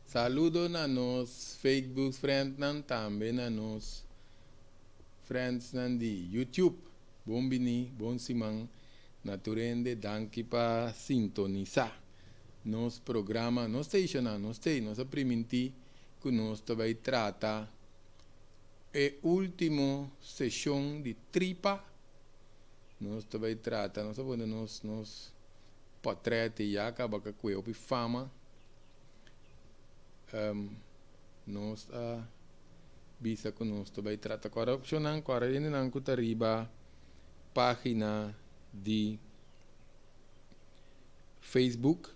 Saludo na nos Facebook friendnan, tambe na nos friendsnan di YouTube. Bon bini, bon siman na tur hende. Danki pa sintonisá nos programa. Nos ta shona, nos ta, nos a primintí ku nos ta bai trata e último seshon di tripa. Nos ta bai trata, nos a pone nos portret ya kaba ku e fama. Nos a bisa ku nos ta bai trata. Awor, shonnan, awor nan ku ta riba página di Facebook.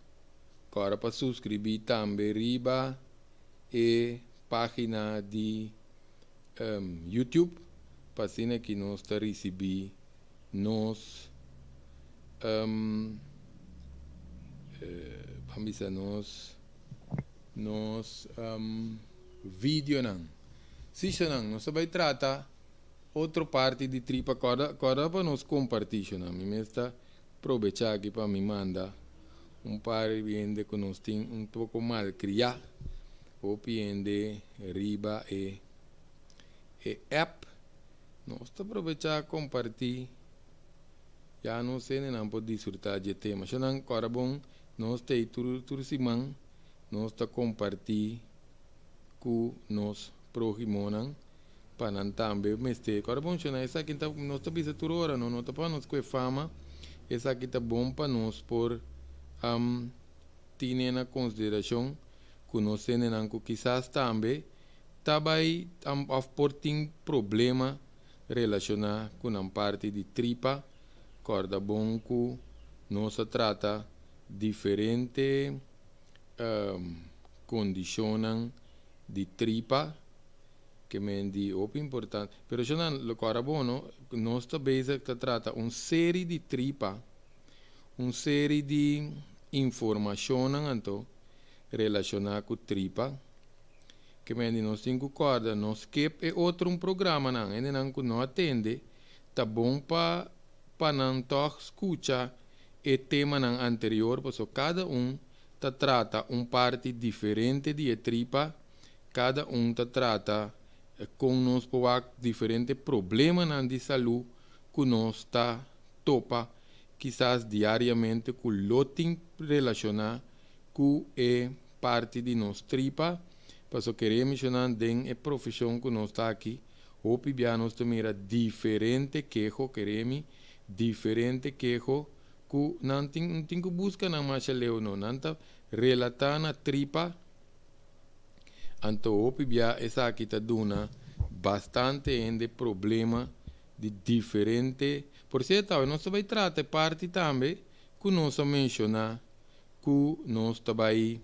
Awor pa suskribí tambe riba e página di YouTube, pa asina ku nos ta risibí nos ban bisa nos videonan. Si, shonnan, nos ta bai trata otro parti di tripa. Kòrda, kòrda pa nos kompartí, shonnan. Mi mes ta probechá aki pa mi manda un par di hende ku nos tin un poko malkriá. Hopi hende riba e app. Nos ta probechá kompartí. Ya nos nan por disfrutá di e tema. Shonnan, kòrda bon, nos ta tur siman, nos ta kompartí ku nos próhimonan pa nan tambe mester. Kòrda bon, shonnan, esaki ta, nos ta bisa tur ora, no, no ta pa nos kue fama, esaki ta bon pa nos por tene na konsiderashon ku nos hendenan ku kisas tambe ta bai òf por tin problema relashoná ku nan parti di tripa. Kòrda bon ku nos a trata diferente kondishonnan di tripa ke men di hopi importante. Pero shonnan, kòrda bon, no? Nos ta bezig ta trata un serie di tripa, un serie di informashonnan anto relashoná ku tripa. Ke men di nos tin ku kòrda, no skip e otro un programanan, hendenan ku no a tende, ta bon pa nan tòg skucha e temanan anterior, paso kada un ta trata un parti diferente di e tripa, kada un ta trata kon nos por diferente problemanan di salú ku nos ta topa kisas diariamente ku lo tin relashoná ku e parti di nos tripa. Paso kere menshoná, den e profeshon ku nos ta aki, hopi bia nos ta mira diferente keho, kere mi, diferente keho ku nan tin ku buska nan masha leu, no, nan ta relatá na tripa. Anto hopi bia esaki ta duna bastante hende problema di diferente. Por sierto, nos ta bai trata parti tambe ku nos a menshoná ku nos ta bai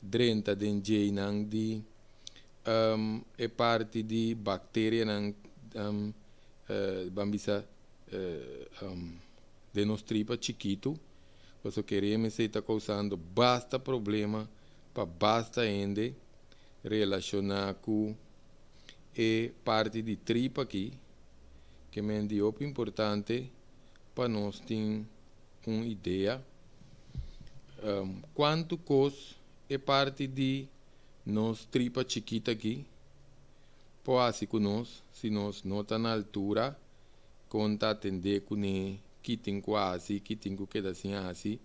drenta den djeinan di e parti di bakterianan, ban bisa, den nos tripa chikitu, pasobra kere mi ta kousando basta problema pa basta hende relashoná ku e parti di tripa aki, ke men di hopi importante pa nos tin un idea kuantu kos e parti di nos tripa chikitu aki por hasi ku nos si nos no ta na altura kon ta atendé kuné, ki tin ku hasi, ki tin ku keda sin hasi,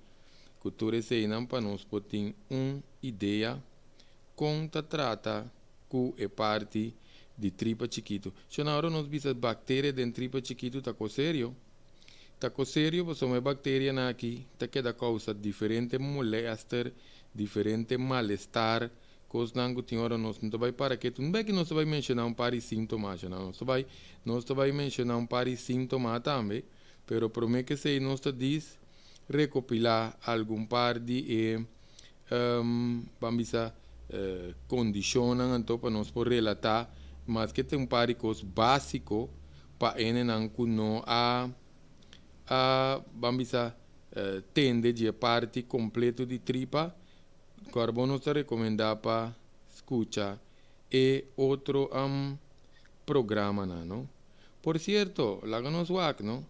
ku tur eseinan, pa nos por tin un idea kon ta trata ku e parti di tripa chikitu. So ora nos bisa bakteria den tripa chikitu, ta kos serio. Ta kos serio, pasobra e bakterianan aki ta keda kousa diferente molester, diferente malestar, kosnan ku tin ora nos no ta bai para ketu. No ku nos ta bai menshoná un par di síntoma, nos ta bai menshoná un par di síntoma tambe, pero promé ku esei nos ta dis rekopilá algun par di e ban bisa kondishonnan anto pa nos por relatá maske ta un par di kos básiko pa hendenan ku no a, ban bisa, tende di e parti kompleto di tripa. Kòrda bon, nos ta rekomendá pa skucha e otro programanan, no? Por sierto, laga nos wak, no?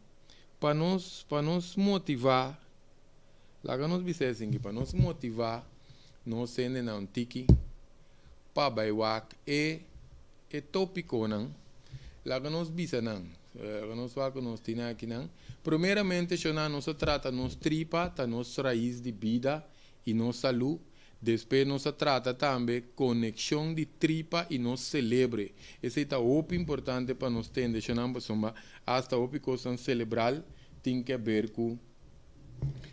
Pa nos motivá, laga nos bisa esaki, pa nos motivá nos hendenan tiki. Pa bai wak e e tópikonan, laga nos bisa nan, laga nos wak ku nos tin akinan. Primeramente, shonnan, nos a trata nos tripa, ta nos rais di bida i nos salú. Despues nos a trata tambe konekshon di tripa i nos selebre. Esei ta hopi importante pa nos tende, shonnan, pasobra asta hopi kosnan selebral tin ke ber ku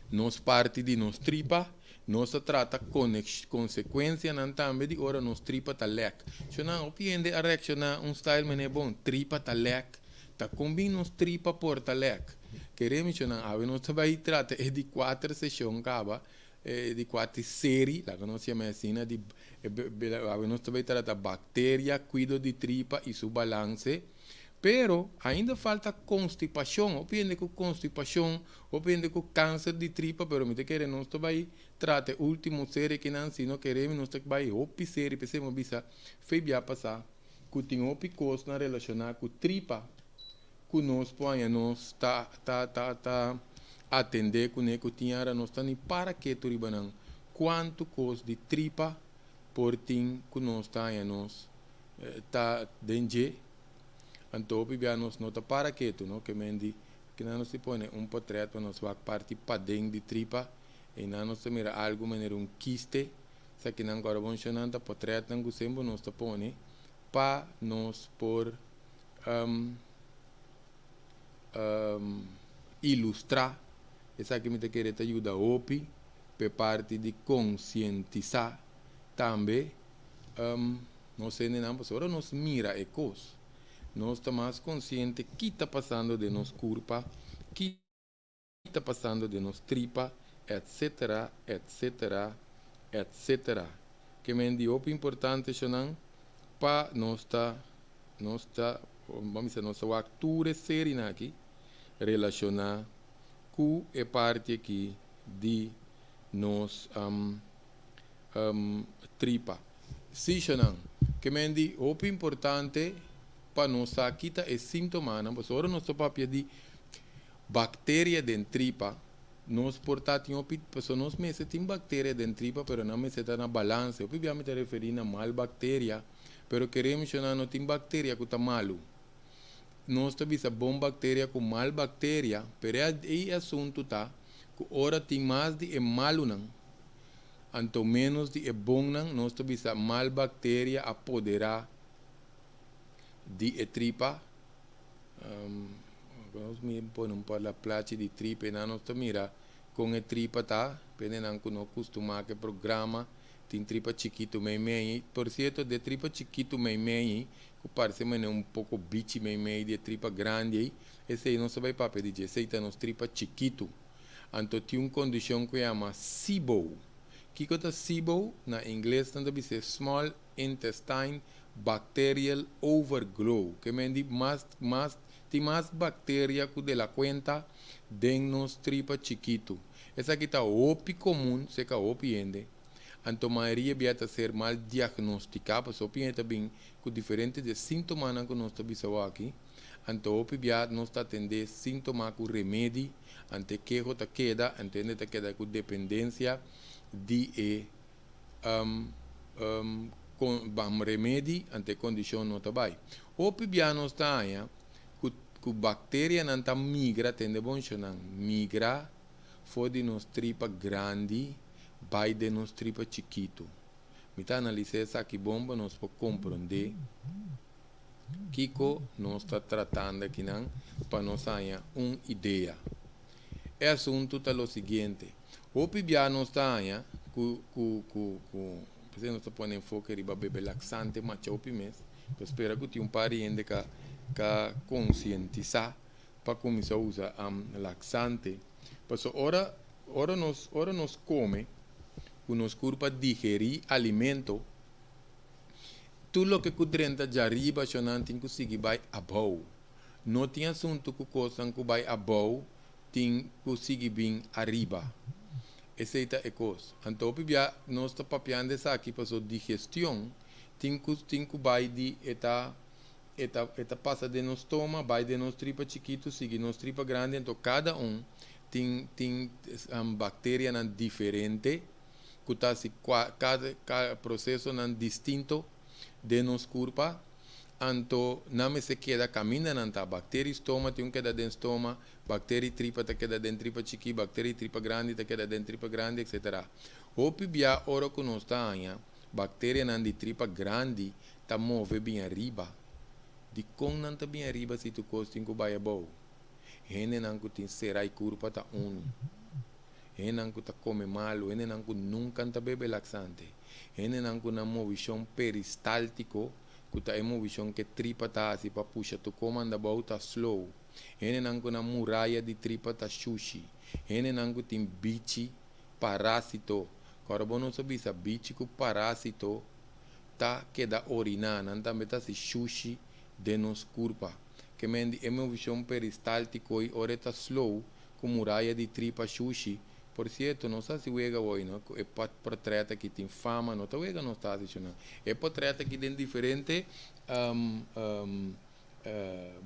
nos parti di nos tripa. Nos ta trata konsekuensianan tambe di ora nos tripa ta lèk. Shonnan, hopi hende a reakshoná un style manera bon, tripa ta lèk, ta kon bin nos tripa por ta lèk? Kere mi shonnan, awe nos ta bai trata e di kuater seshon kaba, e di kuater seri, laga nos yama asina, di awe nos ta bai trata bakteria, kuido di tripa i su balanse. Pero, ainda falta konstipashon. Hopi hende ku konstipashon, hopi hende ku kanser di tripa, pero mi ta kere nos ta bai trata e ultimo serie kinan, si no kere mi nos ta bai hopi serie, p'esei mi a bisa fe bia pasá ku tin hopi kosnan relashoná ku tripa ku nos por haña nos ta ta ta ta atendé kuné ku tin ara nos ta ni para ketu riba nan kuantu kos di tripa por tin ku nos ta haña nos ta den dje. Anto hopi bia nos no ta para ketu, no? Ke men di, kinan nos ti pone un potret pa nos wak parti paden di tripa, einan nos ta mira algu manera un kiste. Esakinan ku ora bon shonnan ta potretnan ku semper nos ta pone pa nos por ilustrá. Esaki mi ta kere ta yuda hopi p'e parti di konsientisá tambe. Nos hendenan, pasobra ora nos mira e kos, nos ta mas konsiente ki ta pasando den nos kurpa, ki ta pasando den nos tripa, etsetera, etsetera, etsetera. Ke men di hopi importante eshonan pa nos ta, nos ta, ban bisa nos ta wak tur e serinan aki relashoná ku e parti aki di nos tripa. Sishanan, ke men di hopi importante pa nos sa ki ta e sintomanan, pasobra ora nos ta papia di bakteria den tripa, nos por ta tin hopi, pasobra nos mester tin bakteria den tripa, pero nan mester ta na balanse. Hopi bia mi ta referi na mal bakteria, pero kere menshoná no tin bakteria ku ta malu. Nos ta bisa bon bakteria ku mal bakteria, pero e asuntu ta ku ora tin mas di e malunan, Anto ménos di e bonnan, nos ta bisa mal bakteria a poderá di e tripa. Nos mi pone un par la plachi di tripa einan nos ta mira kon e tripa ta. Pendenan ku no kustumá ku e programa tin tripa chikitu meimei. Por sierto de tripa chikitu meimei ku parse manera un poko bichi meimei di e tripa grandi ei, esei nos ta bai papia di dje. Esei ta nos tripa chikitu. Anto tin un kondishon ku yama SIBO. Kiko ta SIBO? Na ingles nan ta bis'é Small Intestine Bacterial Overgrow. Ke men di mas mas tin mas bakteria ku de la kuenta den nos tripa chikitu. Esaki ta hopi komun serka hopi hende. Anto mayoria bia ta ser mal diagnostiká pasobra hopi hende ta bin ku diferente di e síntomanan ku nos ta bisa awor aki. Anto hopi bia nos ta atendé síntoma ku remedi, ante keho ta keda, anto hende ta keda ku dependensia di e remedi, ante e kondishon no ta bai. Hopi bia nos ta haña ku ku bakterianan ta migra, tende bon shonnan, migra for di nos tripa grandi bai den nos tripa chikitu. Mi ta analisá esaki bon pa nos por komprondé. Kiko nos ta tratando akinan pa nos haña un idea? E asuntu ta lo siguiente, Hopi bia nos ta haña ku ku ku ku p'esei nos ta pone enfoke riba bebe laksante macha hopi mes, pero spera ku tin un par di hende ka ka konsientisá pa kuminsá usa laksante. Pasobra ora ora nos ora nos kome ku nos kurpa digerí alimento, Tur loke ku drenta djariba shonnan tin ku sigui bai abou. No tin asuntu ku kosnan ku bai abou tin ku sigui bin ariba. Esei ta e kos. Anto hopi bia nos ta papiando esaki paso digestion tin ku tin ku bai di e ta e ta e ta pasa den nos stoma bai den nos tripa chikitu sigui nos tripa grandi anto kada un tin tin bakterianan diferente ku ta hasi kada prosesonan distinto. Den nos kurpa, anto nan mester keda kaminda nan ta. Bakteri stoma tin un keda den stoma, bakteri tripa ta keda den tripa chikí, bakteri tripa grandi ta keda den tripa grandi, etc. Hopi bia ora ku nos ta haña bakterianan di tripa grandi ta move bin ariba. Dikon nan ta bin ariba si tur kos tin ku bai abou? Hendenan ku tin serai kurpa ta unu. Hendenan ku ta kome malu, hendenan ku nunka ta bebe laksante, hendenan ku nan movishon peristáltiko, ku ta e movishon ku e tripa ta hasi pa pusha tur kos manda abou, ta slow, hendenan ku nan muraya di tripa ta shushi, hendenan ku tin bichi, parásito, kòrda bo nos a bisa bichi ku parásito ta keda oriná, nan tambe ta hasi shushi den nos kurpa. Ke men di e movishon peristáltiko i ora e ta slow, ku muraya di tripa shushi. Por sierto, nos a hasi wega awor, no, ku e portret aki tin fama, no ta wega nos ta hasi shunan. E portret aki den diferente,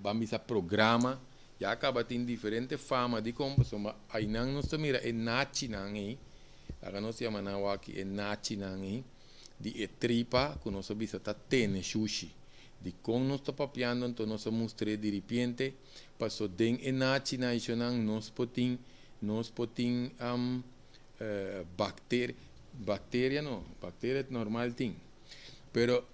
ban bisa programa, ya kaba tin diferente fama. Dikon? Pasobra ainan nos ta mira e nachinan ei, laga nos yama nan awor aki e nachinan ei, di e tripa ku nos a bisa ta tene shushi. Dikon nos ta papiando anto nos a mustr'é diripiente? Paso den e nachi naishonnan nos por tin nos por tin bacteria, bacteria no, bacteria normal tin, pero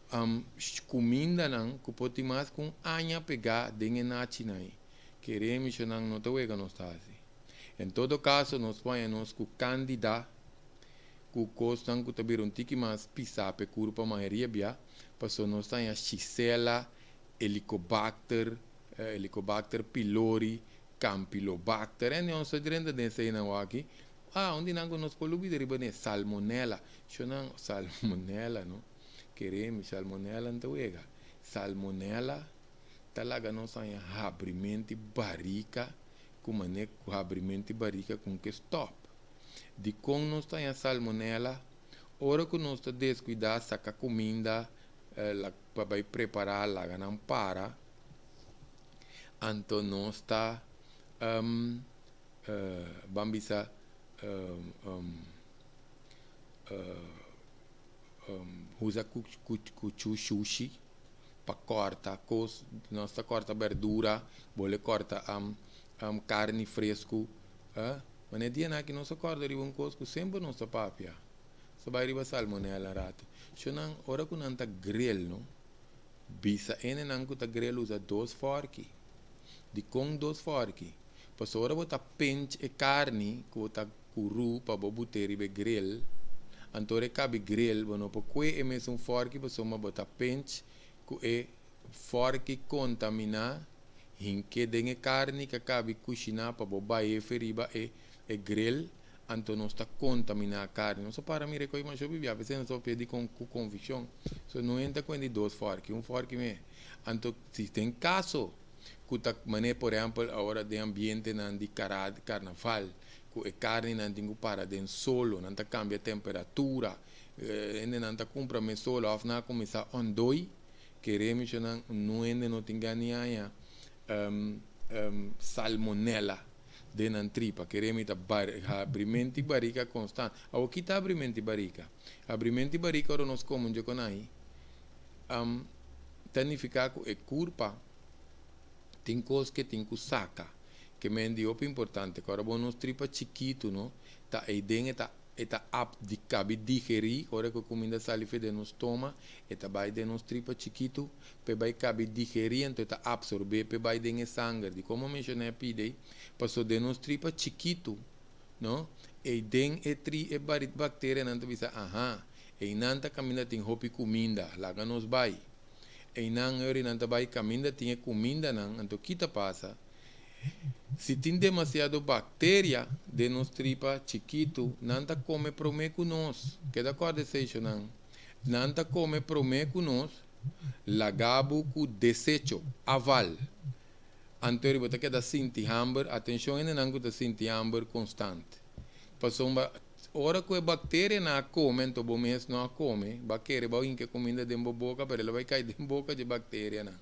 kumindanan ku por tin mas ku un aña pegá den e nachinan ei, kere mishonnan no ta wega nos ta hasi. En todo kaso nos por haña nos ku kandida ku kosnan ku ta bira un tiki mas pisá pa e kurpa mayoria bia, paso nos ta haña shisela, Helicobacter, Helicobacter pylori, Campylobacter, en nos ta drenta den eseinan waki. Ah, un di nan ku nos por lubida riba den Salmonella. Sho nan, Salmonella no, kere mi, Salmonella no ta wega. Salmonella ta laga nos haña habrimenti barika ku mane ku habrimenti barika ku ke stop. Dikon nos ta haña Salmonella? Ora ku nos ta deskuidá saka kuminda pa bai prepará laga nan para, anto nos ta ban bisa usa kuchu shushi pa kòrta kos, nos ta kòrta bèrdura, bole kòrta karni fresku, manera e dianan aki nos a kòrda riba un kos ku semper nos ta papia. Sa bai riba salmonella rato. Sho nan ora ku nan ta grill no, bisa enenan ku ta grill usa dos fòrki. Dikon dos fòrki? Pasobra ora bo ta pinch e karni ku bo ta kuru pa bo but'é riba e grill, anto ora e kabi grill bo no por kue e mesun fòrki pasobra bo ta pinch ku e fòrki kontaminá hink'é den e karni ku a kabi kushiná pa bo bai efe riba e e grill. Anto nos ta contaminá carni. Nos a para mira e coy masho bibia, p'esei nos a papia di con cu conviccion. So no hende ta cuenta di dos forki, un forki me. Anto si den caso cu ta manera por ehempel awor den ambientenan di cara carnaval cu e carninan tin cu para den solo, nan ta cambia temperatura, hendenan ta cumpra mes solo of nan a cuminsa ontdooi, kere michonan no hende no tin gana haña salmonella. Den nan tripa. Kere mi ta habrimenti barika konstant. Awor ki ta habrimenti barika? Habrimenti barika ora nos kome un djekonai ta nifiká ku e kurpa tin kos ke tin ku saka. Ke men di hopi importante ku ora bo nos tripa chikitu no ta eiden e ta e ta ap di kabi digerí ora ku e kuminda sali fe den nos stoma e ta bai den nos tripa chikitu p'e bai kabi digerí anto e ta apsorbé p'e bai den e sanger. Di komo menshoná e pida ei? Pasobra den nos tripa chikitu, no, ei den e tri e bakterianan ta bisa, Aha, einan ta kaminda tin hopi kuminda, laga nos bai. Einan e ora nan ta bai kaminda tin e kumindanan, anto ki ta pasa? Si tin demasiado bakteria den nos tripa chikitu, nan ta kome promé ku nos. Keda kòrda esei, shonnan. Nan ta kome promé ku nos. Laga bo ku desecho, aval. Anto bo ta keda sinti hamber, atenshon hendenan ku ta sinti hamber konstant. Pasobra ora ku e bakterianan a kome anto bo mes no a kome, bo a kere bo a hinka e kuminda den bo boka pero el a bai kai den boka dje bakterianan.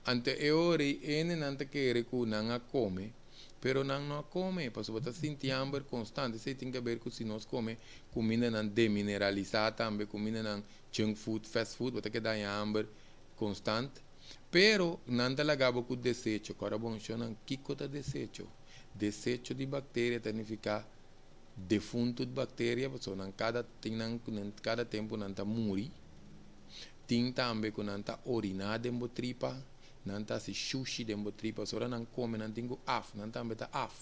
Anto e ora ei hendenan ta kere ku nan a kome. Pero nan no a kome, pasobra bo ta sinti hamber konstante. Esei tin ke ber ku si nos kome kumindanan demineralisá tambe, kumindanan junk food, fast food, bo ta keda haña hamber konstant. Pero nan ta laga bo ku desecho. Kòrda bon, shonnan, kiko ta desecho? Desecho di bakteria ta nifiká defuntu di bakteria, pasobra nan kada tin nan ku nan kada tempu nan ta muri. Tin tambe ku nan ta oriná den bo tripa. Nan ta hasi shushi den bo tripa. Ora nan kome nan tin ku af, nan tambe ta af.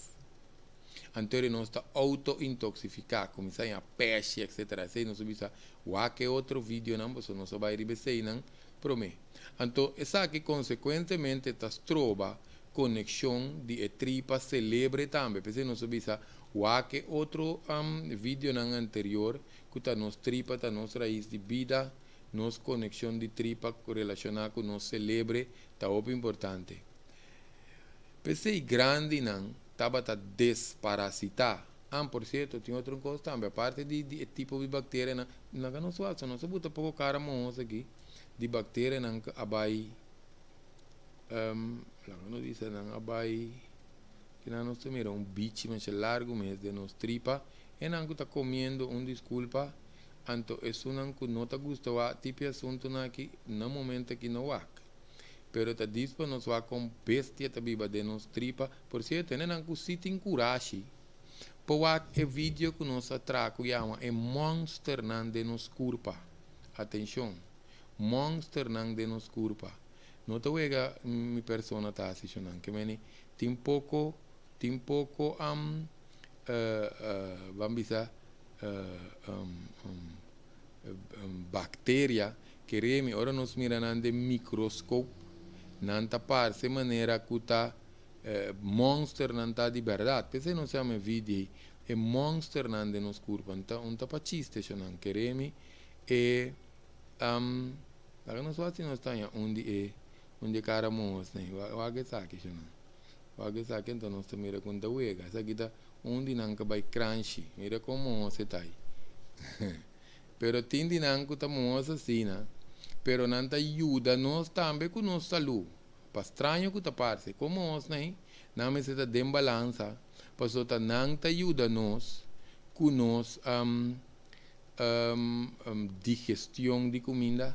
Anto eri nos ta auto-intoxifiká, kuminsá haña pèshi etsetera. Esei nos a bisa wak e otro videonan pasobra nos a bai riba eseinan promé. Anto esaki konsekuentemente ta stroba konekshon di e tripa selebre tambe. P'esei nos a bisa wak e otro videonan anterior ku ta nos tripa ta nos rais di bida. Nos konekshon di tripa relashoná ku nos selebre ta hopi importante. P'esei grandinan tabata desparasitá. An, por sierto, tin otro kos tambe, aparte di di e tipo di bakterianan, laga nos wak, nos a buta poko kara mohos aki di bakterianan ku a bai, laga nos bisa nan a bai, kinan nos ta mira un bichi masha largu mes den nos tripa, e nan ku ta komiendo, un diskulpa. Anto esunnan ku no ta gusta wak tipo e asuntunan aki na momento aki no wak. Pero ta dis pa nos wak kon bestia ta biba den nos tripa. Por sierto, hendenan ku si tin kurashi por wak e video ku nos a traha ku yama e monsternan den nos kurpa. Atenshon, monsternan den nos kurpa. No ta wega mi persona ta hasi eshonan. Ke meni tin poko tin poko ban bisa bacteria kere mi ora nos mira nan den microscoop nan ta parce manera cu ta monsternan ta di berdad p'esey nos yama e video ey e monsternan den nos curpa un ta pa chiste nan kere mi e laga nos wak si nos ta haña un di e un di e cara mohos nan wak esaki nan. Wak esaki anto nos ta mira con ta wega. Esaki ta un di nan ka bai cranshi. Mira con mohos e ta ai. Pero tin di nan cu ta mohos asina, pero nan ta yuda nos tambe cu nos salu. Pa straño cu ta parce, con mohos nan, nan mester ta den balansa, pasobra ta nan ta yuda nos cu nos digestion di kuminda,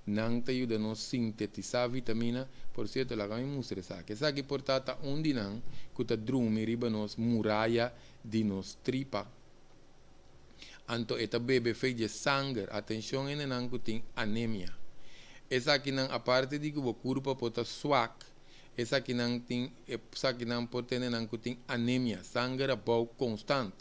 nan ta yuda nos sintetisá vitamina. Por sierto, laga mi mustra esaki. Esaki por ta ta un di nan ku ta drumi riba nos muraya di nos tripa. Anto e ta bebe fei dje sanger. Atenshon hendenan ku tin anemia. Esakinan aparte di ku bo kurpa por ta swak, esakinan tin esakinan por ta hendenan ku tin anemia, sanger abou konstant.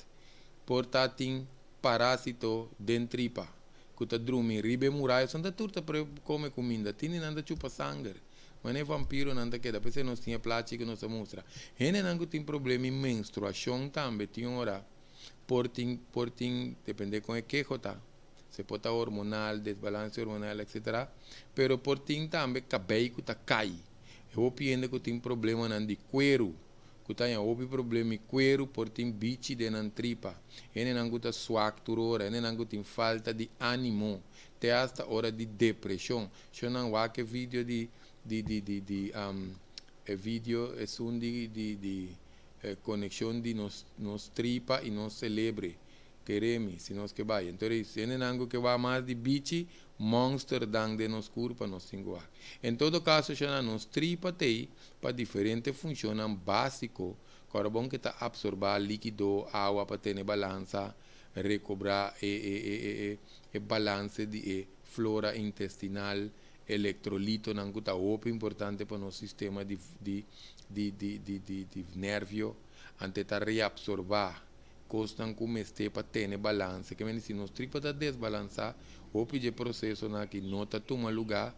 Por ta tin parásito den tripa ku ta drumi riba e muraya. Son ta tur ta kome kuminda. Tin di nan ta chupa sanger. Manera e vampironan ta keda. P'esei nos tin e plachi ku nos a mustra. Hendenan ku tin problema di menstruashon tambe tin ora por tin por tin depende kon e keho ta. Se por ta hormonal, desbalanse hormonal etcetera. Pero por tin tambe kabei ku ta kai. E hopi hende ku tin problemanan di kueru. Ku ta haña hopi problema i kueru por tin bichi den nan tripa. Hendenan ku ta swak tur ora, hendenan ku tin falta di ánimo, te asta ora di depreshon. Sho nan wak e video di di di di di e video esun di di di konekshon di nos nos tripa i nos selebre. Kere mi, si nos ke bai. Enton e hendenan ku ke wak mas di bichi, monster dan den nos kurpa nos tin ku wak. En todo kaso shana nos tripa t'ei pa diferente funshonnan básiko, kòrda bon ke ta apsorbá líkido, awa pa tene balansa, rekobrá e e e e e e balanse di e flora intestinal, elektrolitonan ku ta hopi importante pa nos sistema di di di di di di di nervio, ante ta reapsorbá kosnan ku mester pa tene balanse. Ke mende si nos tripa ta desbalansá, hopi dje prosesonan aki no ta tuma lugá,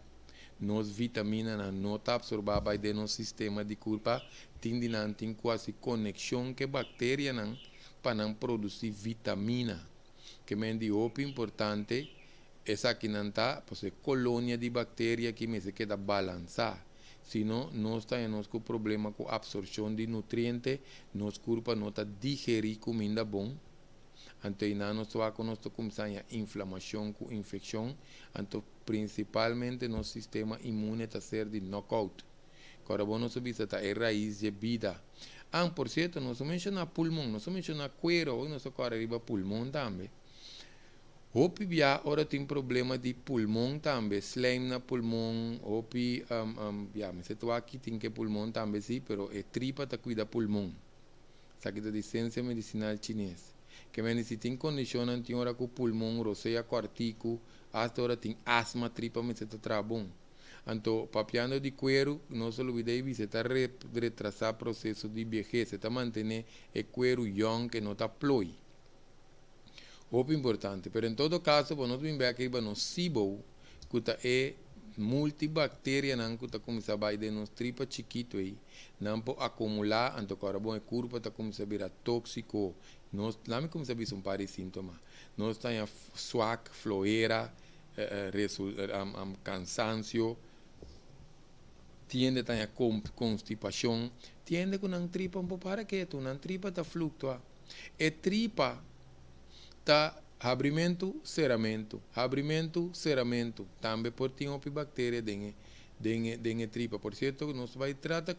nos vitaminanan no ta apsorbá bai den nos sistema di kurpa, tin di nan tin ku hasi konekshon ku e bakterianan pa nan produsí vitamina. Ke mende hopi importante esakinan ta, pasobra e kolonia di bakteria aki mester keda balansá. Si no, nos ta haña nos ku problema ku apsorshon di nutriente, nos kurpa no ta digerí kuminda bon, anto einan nos ta wak ku nos ta kuminsá haña inflamashon ku infekshon, anto prinsipalmente nos sistema inmune ta ser di knockout. Kòrda bon nos a bisa ta e rais dje bida. An, por sierto, nos a menshoná pulmon, nos a menshoná kueru, awor nos ta kòrda riba pulmon tambe. Hopi bia ora tin problema di pulmon tambe, slijm na pulmon, hopi, ya, mester ta wak ki tin ke pulmon tambe si, pero e tripa ta kuida pulmon. Esaki ta di sensia medisinal chines. Ke mende si tin kondishonnan tin ora ku pulmon rosea kòrtiku, asta ora tin asma tripa mester ta traha bon. Anto, papiando di kueru, no sa lubida i bisa e ta retrasá proseso di biehes, e ta mantené e kueru yòn ke no ta ploi. Hopi importante. Pero en todo kaso bo no ta bin bek riba nos SIBO, ku ta e multibakterianan ku ta kuminsá bai den nos tripa chikitu ei. Nan por akumulá, anto ku ora bon e kurpa ta kuminsá bira tóksiko. Nos, lami kuminsá bisa un par di síntoma. Nos ta haña swak, flohera, kansansio, tin hende ta haña konstipashon, tin hende ku nan tripa no por para ketu, nan tripa ta fluktua. E tripa ta habrimentu, seramentu, habrimentu, seramentu. Tambe por tin hopi bakteria den e den e den e tripa. Por sierto, nos bai trata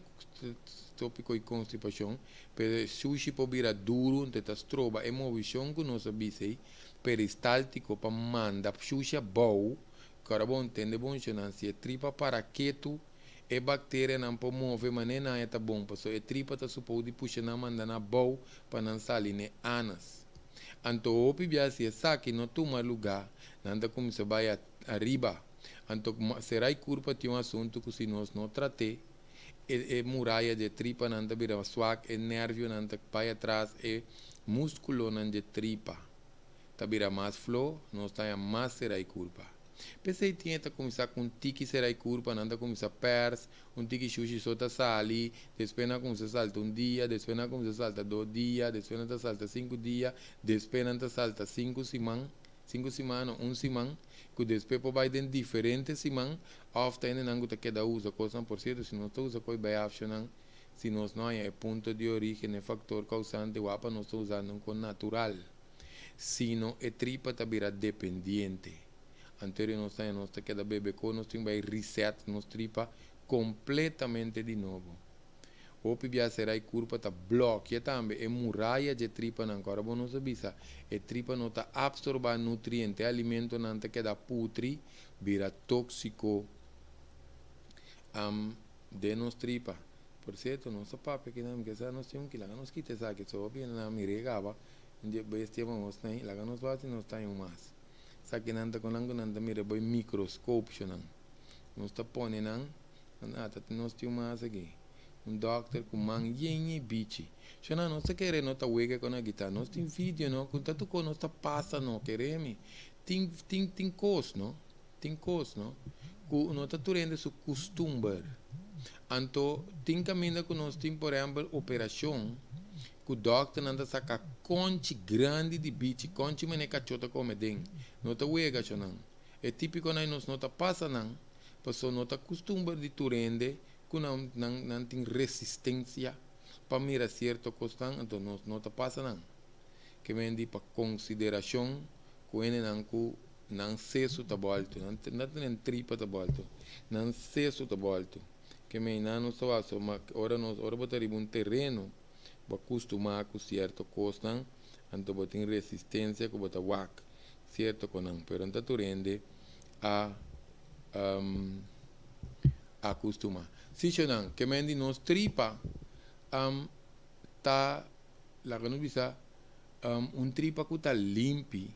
tópiko di konstipashon, pero e sushi por bira duru, enton ta stroba e movishon ku nos a bisa ei, peristáltiko pa manda sushi abou, ku ora bo ntende bon shonnan, si e tripa para ketu, E bakterianan por move manera nan e ta bon pasobra e tripa ta supou di pusha nan manda nan abou pa nan sali n'e anas. Anto hopi bia si esaki no tuma lugá nan ta kuminsá bai ariba. Anto serai kurpa tin un asuntu ku si nos no trat'é e e muraya dje tripanan ta bira swak, e nervionan ta bai atras, e muskulonan dje tripa ta bira mas flo, nos ta haña mas serai kurpa. P'esei tin e ta kuminsá ku un tiki serai kurpa, nan ta kuminsá pèrs, un tiki shushi so ta sali, despues nan a kuminsá salta un dia, despues nan a kuminsá salta dos dia, despues nan ta salta sinku dia, despues nan ta salta sinku siman, sinku siman no, un siman, ku despues por bai den diferente siman, òf ta hendenan ku ta keda usa kosnan, por sierto si nos ta usa kos bai afshonan, si nos no haña e punto di orígen, e faktor kousante, wak pa nos ta usando un kos natural. Sino e tripa ta bira dependiente. Anterior nos taña nos ta keda bebe ko nos tin bai reset nos tripa completamente di nobo. Hopi bia sera e curpa ta blokia tambe e muraya dje tripanan ku ora bo nos a bisa e tripa no ta absorba nutriente e alimentonan ta keda putri bira toxico am den nos tripa. Por cierto nos ta papia kinan mi ke sa nos tin un kila nos kita esaki so hopi hende nan a mira e caba. Un di e bestia pa nos nei, laga nos wak si nos ta haña un mas. Esakinan ta kon nan ku nan ta mira bo e mikroskopionan. Nos ta pone nan, nan ata tin nos tin un mas aki. Un dòkter ku man yen e bichi. Shona nos ta kere no ta wega kon aki ta. Nos tin video no ku ta tur kos nos ta pasa no, kere mi. Tin tin tin kos no, tin kos no ku no ta tur hende su kustumber. Anto tin kaminda ku nos tin por ehèmpel operashon. Ku dòkternan ta saka kònchi grandi di bichi, kònchi manera kachó ta kome den. No ta wega chonan. E típikonan ei nos no ta pasa nan, pasobra no ta kustumber di tur hende ku nan nan nan tin resistensia pa mira sierto kosnan, anto nos no ta pasa nan. Ke men di pa konsiderashon ku hendenan ku nan sesu ta bòltu, nan no ta nan tripa ta bòltu, nan sesu ta bòltu. Ke men nan nos ta wak so, ma ora nos ora bo ta riba un tereno, Bo a kustumá ku sierto kosnan, anto bo tin resistensia ku bo ta wak sierto konan. Pero no ta tur hende a a kustumá. Sichonan, ke men di nos tripa ta, laga nos bisa, un tripa ku ta limpi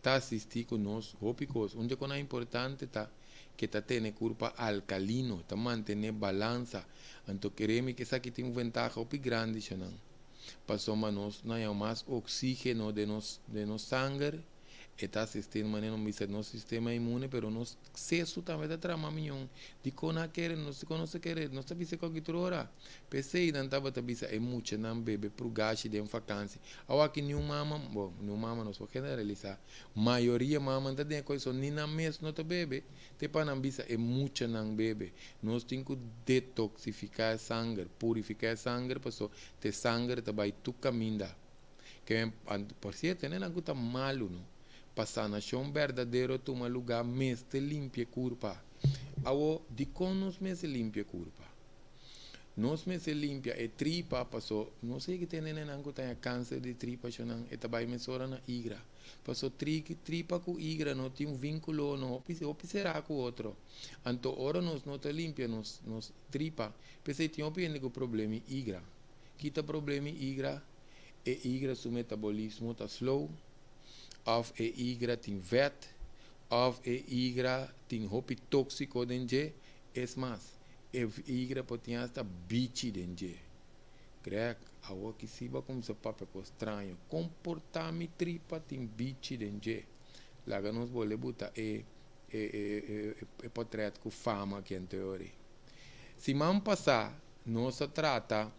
ta asistí ku nos hopi kos. Un di e konan importante ta ke ta tene kurpa alkalino, ta mantené balansa. Anto kere mi ku esaki tin un ventaha hopi grandi shonan, pasobra nos no haña mas oksígeno den nos den nos sanger, e ta asistí manera nos bisa nos sistema inmune, pero nos sesu tambe ta traha mas mion. Dikon nan a kere nos? Dikon nos ta kere? Nos ta bisa kualke otro ora. P'esei nan tabata bisa e muchanan bebe prugashi den fakansi. Awaki niun mama, bo, niun mama nos por generalisá, Mayoria mama ta den e kos ni nan mes no ta bebe, te pa nan bisa e muchanan bebe. Nos tin ku detoksifiká e sanger, purifiká e sanger paso te sanger ta bai tur kaminda. Ke por sierto hende nan ku ta malu no, pa sanashon berdadero tuma lugá mester limpia e kurpa. Awo dikon nos mester limpia e kurpa? Nos mester limpia e tripa paso nos yega tene nenan ku ta haña kanser di tripa shonan e ta bai mesora na igra paso tripa ku igra no tin un vinkulo no hopi hopi será ku otro anto ora nos no ta limpia nos nos tripa p'esei tin hopi hende ku problema di igra kita problema di igra e igra su metabolismo ta slow òf e igra tin vèt òf e igra tin hopi tóksiko den dje es mas E igra por tin hasta bichi den dje. Greg, awor ki si bo a cuminsa papia cos straño. Con por ta mi tripa tin bichi den dje? Laga nos bolbe buta e e e e potret cu fama aki anteori. Siman pasa nos a trata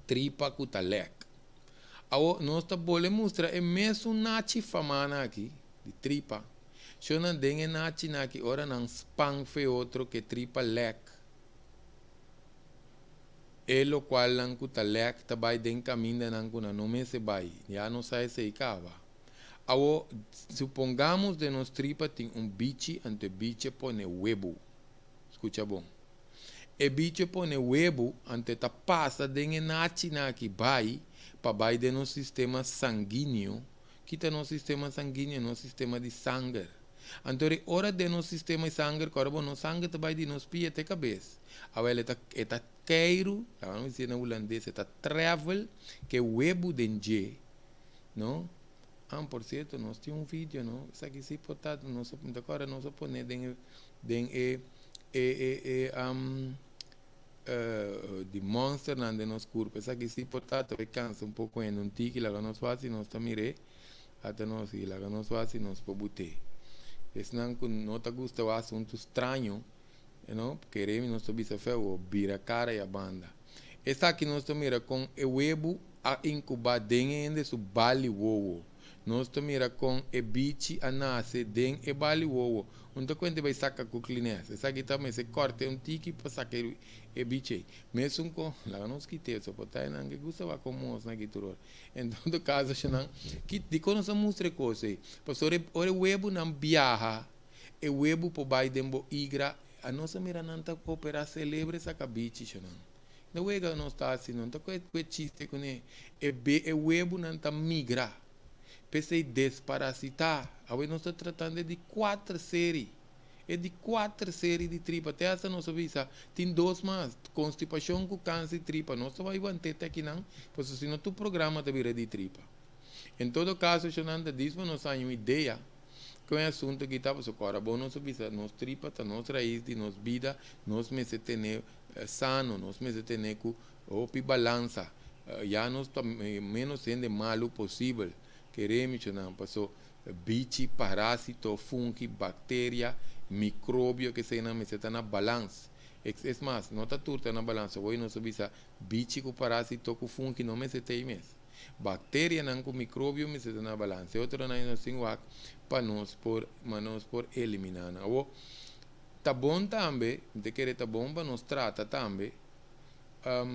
tripa cu ta lek. Awor nos ta bolbe mustra e mesun nachi famana aki di tripa. Shonnan den e nachinan aki ora nan span fe otro ke tripa lek, e lokualnan ku ta lek ta bai den kamindanan ku nan no mester bai. Ya nos sa esei kaba. Awo, supongamos den nos tripa tin un bichi anto e bichi a pone webu. Skucha bon. E bichi a pone webu anto e ta pasa den e nachinan aki bai pa bai den nos sistema sanguíneo. Ki ta nos sistema sanguíneo? Nos sistema di sanger. Anto ri ora den nos sistema di sanger, kòrda bo, nos sanger ta bai di nos pia te kabes. Awel, e ta, e ta keiru, laga nos bisa na hulandes, e ta travel ke webu den dje, no? Ah, por sierto, nos tin un video, no? Esaki si por ta, nos a, mi ta kòrda nos a pone den e, den e, e, e, e, di monsternan den nos kurpa. Esaki si por ta ta kansa un poko hende un tiki laga nos wak si nos ta mir'é ata nos i laga nos wak si nos por but'é. Esnan ku no ta gusta wak asuntu straño you know kere mi nos ta bisa feo bo bira kara i a banda. Esaki nos ta mira kon e webu a inkubá den e hende su bali wowo. Nos ta mira kon e bichi a nase den e bali wowo. Un ta kuenta e bai saka ku klines. Esaki ta mester kòrta un tiki pa saka e bichi ei. Mesun kon, laga nos kit'é, so por ta nan ke gusta wak kon mos nan ki tur ora. En todo kaso shonnan, ki dikon nos a mustra e kos ei? Pasobra ora ora e webunan biaha, e webu por bai den bo igra, anos a mira nan ta operá selebre saka bichi shonnan. No wega nos ta hasi no ta kue kue chiste kuné e be e webunan ta migra p'esei desparasitá awe nos ta tratando e di kuater seri e di kuater seri di tripa te hasta nos a bisa tin dos mas konstipashon ku kanser di tripa nos ta bai want'é te akinan pasobra si no tur programa ta bira di tripa en todo kaso shonnan ta dispa nos haña un idea Kon e asuntu aki ta pasobra ora bo nos a bisa nos tripa ta nos rais di nos bida, nos mester tene sano, nos mester tene ku hopi balansa, ya nos ta menos hende malu posibel, kere michonan, paso bichi, parasito, fungi, bakteria, mikrobio keseinan mester ta na balans. Es mas, no ta tur ta na balans, awor nos a bisa bichi ku parasito ku fungi no mester ta ei mes. Bakterianan ku mikrobio mester ta na balansa. E otronan nos tin wak pa nos por ma nos por eliminá nan. Awor, ta bon tambe, mi ta kere ta bon pa nos trata tambe, awor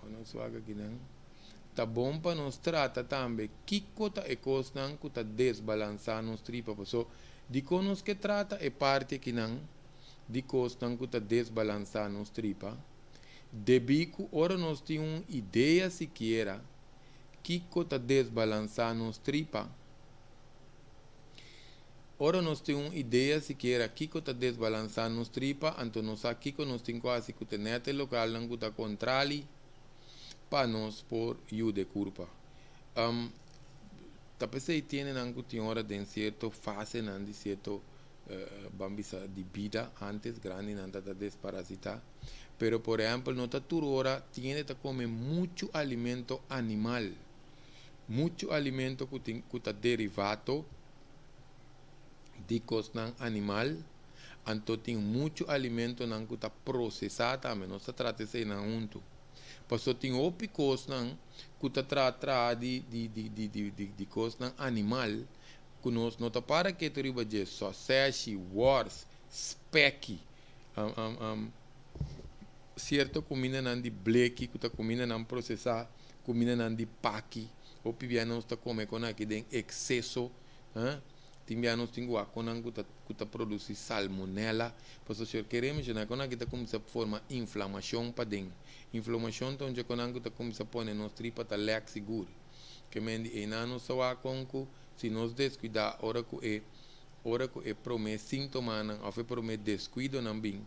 nos wak akinan, ta bon pa nos trata tambe kiko ta e kosnan ku ta desbalansá nos tripa. Paso, dikon nos ke trata e parti akinan di kosnan ku ta desbalansá nos tripa? Debí ku ora nos tin un idea sikiera kiko ta desbalansá nos tripa, ora nos tin un idea sikiera kiko ta desbalansá nos tripa, anto nos sa kiko nos tin ku hasi ku te nèt e lokalnan ku ta kontrali pa nos por yuda e kurpa. Ta p'esei tiendenan ku tin ora den sierto fasenan di sierto ban bisa di bida antes grandinan ta ta desparasitá. Pero por ehempel no ta tur ora tin hende ta come mucho alimento animal, mucho alimento cu tin cu ta derivato di cosnan animal, anto tin mucho alimentonan cu ta procesa tambe, nos ta trata eseinan hunto. Pasobra tin hopi cosnan cu ta traha traha di di di di di di cosnan animal cu nos no ta para keto riba dje, soseshi, wors, speki. Sierto kumindanan di bleki ku ta kumindanan prosesá, kumindanan di paki. Hopi bia nos ta kome kon aki den ekseso. Tin bia nos tin wak konan ku ta produsí salmonella. Pasobra si kere menshoná kon aki ta kuminsá forma inflamashon paden. Inflamashon ta unda konan ku ta kuminsá pone nos tripa ta lek sigur. Ke men di einan nos sa wak kon ku si nos deskuidá ora ku e promé síntomanan òf e promé deskuidonan bin,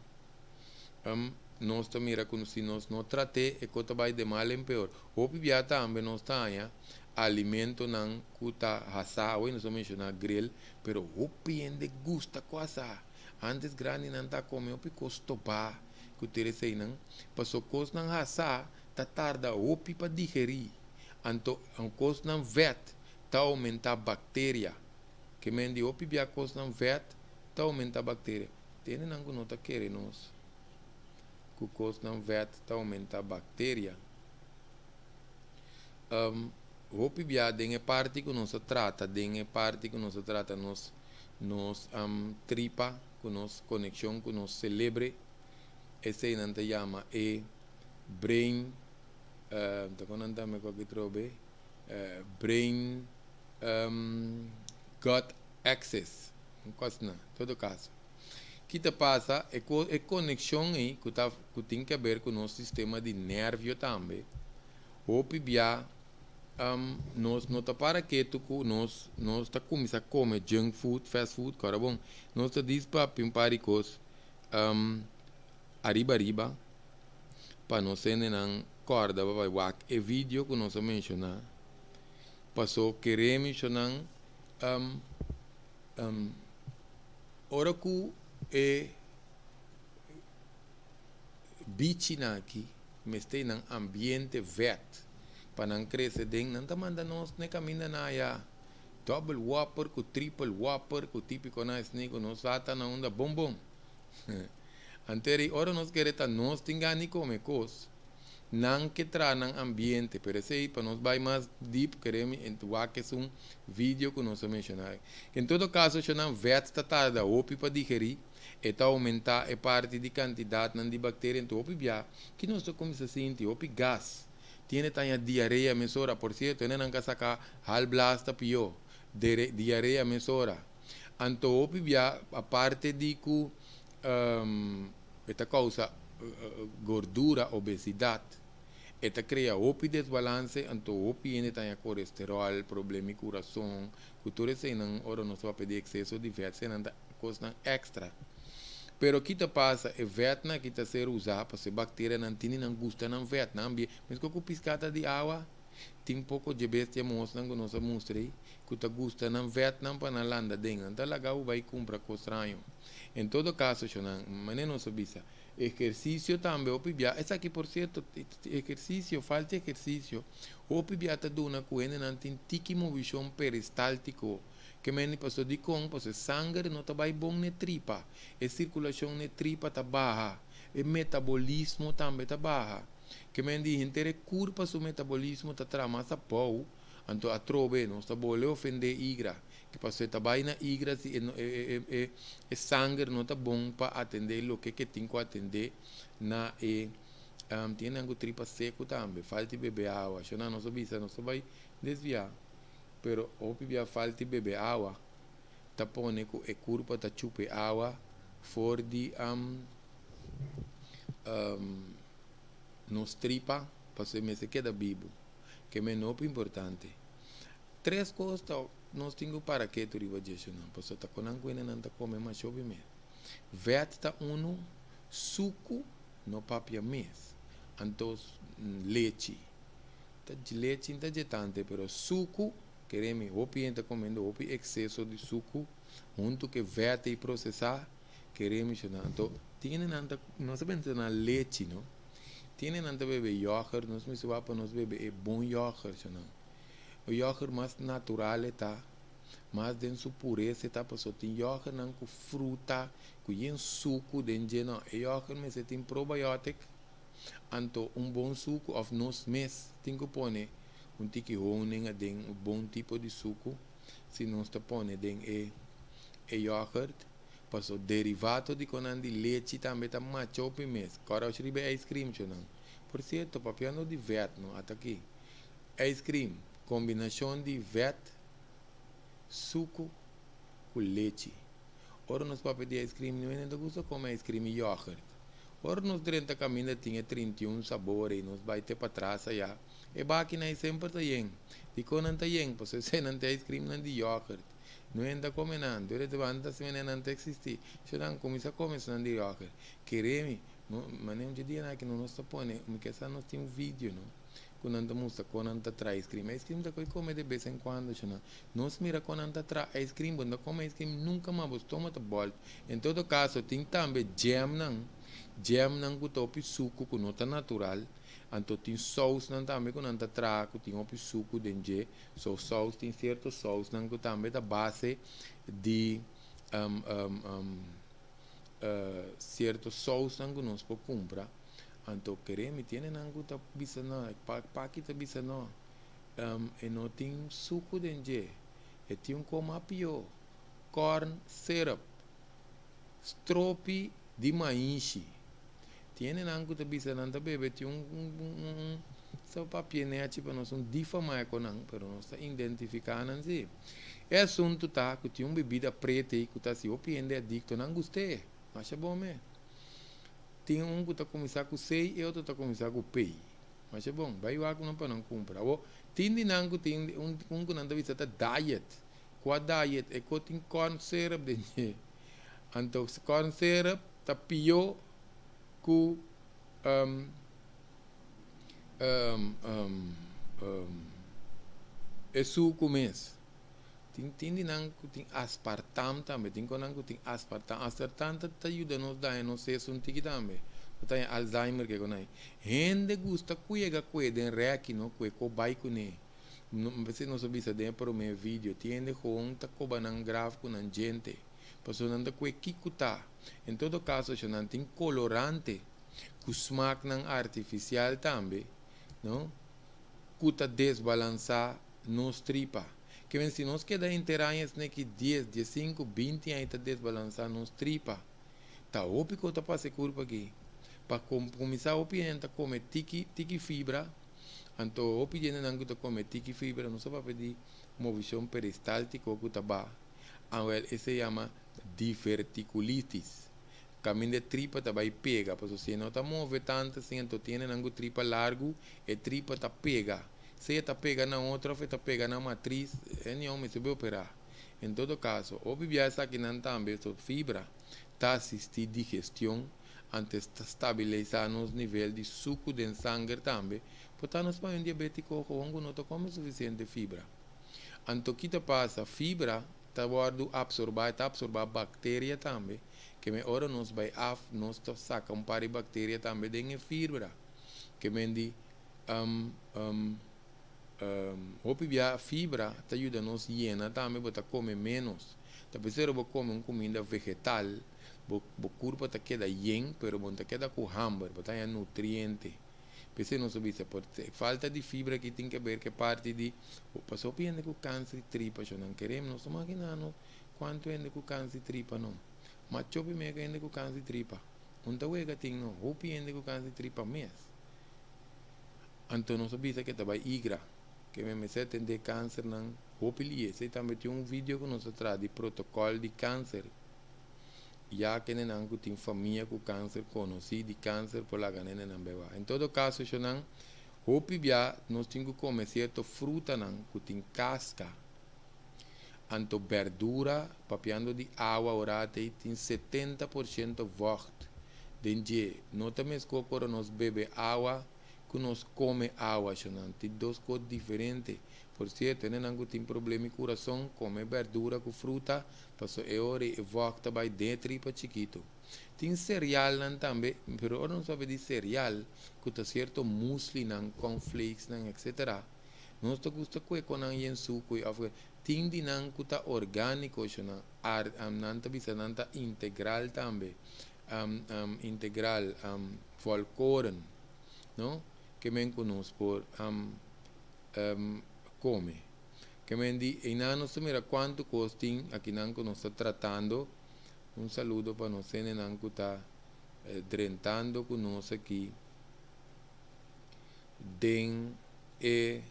nos ta mira ku si nos no trat'é, e kos ta bai de mal en peor. Hopi bia tambe nos ta haña alimentonan ku ta hasá, awe nos a menshoná grill, pero hopi hende gusta kos hasá. Antes grandinan ta kome hopi kos stobá ku tur eseinan, paso kosnan hasá ta tarda hopi pa digerí. Anto kosnan vèt ta oumentá bakteria. Ke men di hopi bia kosnan vèt ta oumentá bakteria. Tin hendenan ku no ta kere nos ku kosnan vèt ta oumentá bakteria. Hopi bia den e parti ku nos a trata, den e parti ku nos a trata nos tripa, ku nos konekshon ku nos selebre, esei nan ta yama e brain, ta kon nan ta me ku trobe, brain gut axis, kos na, todo kaso. Ki ta pasa, e konekshon ei ku tin ku ber ku nos sistema di nervio tambe. Hopi bia nos no ta para ketu ku nos ta kuminsá kome junk food, fast food, kora bon. Nos ta dis papia un par di kos ariba ariba pa nos hendenan kòrda pa bai wak e video ku nos a menshoná. Paso kere menshonan ora ku e bichinan aki mester nan ambiente vèt pa nan krese den, nan ta manda nos ne kaminda na aya double whopper ku triple whopper ku típiko na esni ku nos sa ta na unda bon bon. Anteri ora nos kere ta nos tin gana di kome kos, nan ke traha nan ambiente, pero esei pa nos bai mas deep kere mi wak esun video ku nos a menshoná. En todo kaso, nan vèt ta tarda hopi pa digerí, e ta oumentá e parti di kantidatnan di bakteria. Anto hopi bia ki nos ta kuminsá sinti hopi gas. Tin taña diarea mesora, por sierto, nan ka saka halblas ta pió, diarea mesora. Anto hopi bia aparte di ku e ta kousa gordura, obesidat, e ta krea hopi desbalanse, anto hopi hende taña kolesterol, problema di kurason, ku tur eseinan ora nos papia di ekseso di vèt, eseinan ta kosnan èkstra. Pero ki ta pasa, e vètnan ki ta ser usá pasobra e bakterianan tin nan gusta nan vèt, nan ambie, meskos ku piská ta di awa, tin poko dje bestia mosnan ku nos a mustra ei, ku ta gusta nan vètnan pa nan landa den, nan ta laga bo bai kumpra kos straño. En todo kaso, shonnan, manera nos a bisa, ehersisio tambe hopi bia, esaki por sierto, ehersisio, falta ehersisio, hopi bia ta duna ku hendenan tin tiki movishon peristáltiko, ke men pasobra dikon? Pasobra sanger no ta bai bon na e tripa, e sirkulashon na e tripa ta baha, e metabolismo tambe ta baha. Ke men di henter e kurpa su metabolismo ta traha mas abou, anto atrobe nos ta bolbe ofendé igra, ke pasobra e ta bai na igra si e sanger no ta bon pa atendé loke ke tin ku atendé na e tin hendenan ku tripa seku tambe, falta di bebe awa. Shona nos a bisa nos ta bai desviá, pero hopi bia falta di bebe awa ta pone ku e kurpa ta chupa e awa for di nos tripa pasobra e mester keda bibu, ke men hopi importante. Tres kos ta nos tin ku para ketu riba dje, shonnan, pasobra ta kon nan ku hendenan ta kome masha hopi mes. Vèt ta unu, suku no papia mes, anto lechi. Ta lechi no ta dje tante, pero suku, kere mi hopi hende ta komiendo hopi ekseso di suku huntu ku e vèt ei prosesá, kere mi shonnan. Anto tin hendenan ta, nos a pensa na lechi no, tin hendenan ta bebe yògùrt, nos mester wak pa nos bebe e bon yògùrt, shonnan. E yògùrt mas natural e ta, mas den su puresa e ta, pasobra tin yògùrtnan ku fruta, ku yen suku den dje no. E yògùrt mester tin probiotic, anto un bon suku òf nos mes tin ku pone un tiki honing aden, un bon tipo di suku, si nos ta pone den e yògùrt, pasobra derivato di konan di lechi tambe ta masha hopi mes. Kòrda ochi riba e ice cream shonnan. Por sierto, papiando di vèt no, ata aki, ice cream, kombinashon di vèt, suku. ku lechi. Ora nos papia di ice cream, niun hende ta gusta kome ice cream i yoghurt. Ora nos drenta kaminda tin e 31 sabor ei, nos bai te patras ayá. E bakinan ei semper ta yen. Dikon nan ta yen? Pasobra esei nan ta ice creamnan di yoghurt. Niun hende ta kome nan. Dor e ta banda ta siña nan ta eksistí. So nan kuminsá kome esnan di yoghurt. Kere mi, manera un dje dianan aki no nos ta pone, mi ke sa nos tin un video no. Ku nan ta mustra kon nan ta traha ice cream. Ice cream ta koi kome de bes en kuando shona. Nos mira kon nan ta traha ice cream, bo no ta kome ice cream nunka mas, bo stoma ta bòlt. En todo kaso tin tambe jamnan, jamnan ku ta hopi suku ku no ta natural. Anto tin sousnan tambe ku nan ta traha ku tin hopi suku den dje. So sous tin sierto sousnan ku tambe ta base di sierto sousnan ku nos por kumpra. Anto kere mi tiene nan ku ta bisa no, paki ta bisa no, e no tin suku den dje, e tin un koma pio, corn syrup, stropi di maishi. Tiene nan ku ta bisa nan ta bebe tin un un sa papia nechi pa nos un difama e konan, pero nos ta identifiká nan si. E asuntu ta ku tin un bebida prete ei ku ta hasi hopi hende adikto, nan gust'é, masha bon me. Tin un ku ta kuminsá ku C i otro ta kuminsá ku P. Masha bon, bai wak nan pa nan kumpra. Awor, tin di nan ku tin un un ku nan ta bisa ta diet. Kua diet? E ku tin corn syrup den dje. Anto corn syrup ta pió ku e suku mes. Tin tin di nan ku tin aspartam tambe, tin konan ku tin aspartam. Aspartam ta ta yuda nos daña nos seso un tiki tambe. Bo ta haña Alzheimer ke konai. Hende gusta kuega kue den rèki no, kue ko bai kuné. No p'esei nos a bisa den e promé video, tin hende gewoon ta koba nan graf ku nan djente, pasobra nan ta kue kiko ta. En todo kaso sho nan tin kolorante ku smaknan artifisial tambe, no, ku ta desbalansá nos tripa. Ke men si nos keda henter aña esne ki dies, diesinku, 20 aña ta desbalansá nos tripa. Ta hopi ku ta pasa e kurpa aki. Pa kuminsá hopi hende ta kome tiki tiki fibra, anto hopi di hendenan ku ta kome tiki fibra no sa papia di movishon peristáltiko ku ta ba, awèl esei yama divertikulitis. Kaminda e tripa ta bai pega, pasobra si e no ta move tantu asin anto tin hendenan ku tripa largu, e tripa ta pega. Sea ta pega na otro of e ta pega na matris, e nion mester bai operá. En todo kaso, hopi bia esakinan tambe so fibra ta asistí digestion, antes ta stabilisá nos nivel di suku den sanger tambe, por ta nos bai un diabétiko gewoon ku no ta kome sufisiente fibra. Anto ki ta pasa? Fibra ta wòrdu apsorbá, e ta apsorbá bakteria tambe, ke men ora nos bai af nos ta saka un par di bakteria tambe den e fibra, ke men di Hopi bia fibra ta yuda nos yena tambe bo ta kome ménos. Ta p'esei bo kome un kuminda vegetal bo bo kurpa ta keda yen pero bo no ta keda ku hamber, bo ta haña nutriente. P'esei nos a bisa por falta di fibra aki tin ke ber ku e parti di pasobra hopi hende ku kanser di tripa sho nan kere nos ta makina nos kuantu hende ku kanser di tripa no. Ma chopi meka hende ku kanser di tripa. Un ta wega tin no hopi hende ku kanser di tripa mes. Anto nos a bisa ke ta bai igra, ke mi mester atendé kansernan hopi lié. Esei tambe tin un video ku nos a traha di protokòl di kanser. Ya kendenan ku tin famia ku kanser konosí di kanser por laga nendenan bai wak. En todo kaso eshonan hopi bia nos tin ku kome sierto frutanan ku tin kaska. Anto berdura, papiando di awa ora ta ei tin 70% vocht den dje. No ta meskos ku ora nos bebe awa ku nos kome awa shonan. Tin dos kos diferente. Por sierto, hendenan ku tin problema di kurason kome berdura ku fruta pasobra e ora ei e vocht ta bai den e tripa chikitu. Tin serealnan tambe, pero ora nos papia di sereal ku ta sierto muslinan, cornflakesnan etcetera. Nos ta gusta kue kon nan yen suku i of tin di nan ku ta orgániko sho nan ar nan ta bisa nan ta integral tambe integral volkoren no ke men ku nos por kome ke men di einan nos ta mira kuantu kos tin akinan ku nos ta tratando. Un saludo pa nos hendenan ku ta drentando ku nos aki den e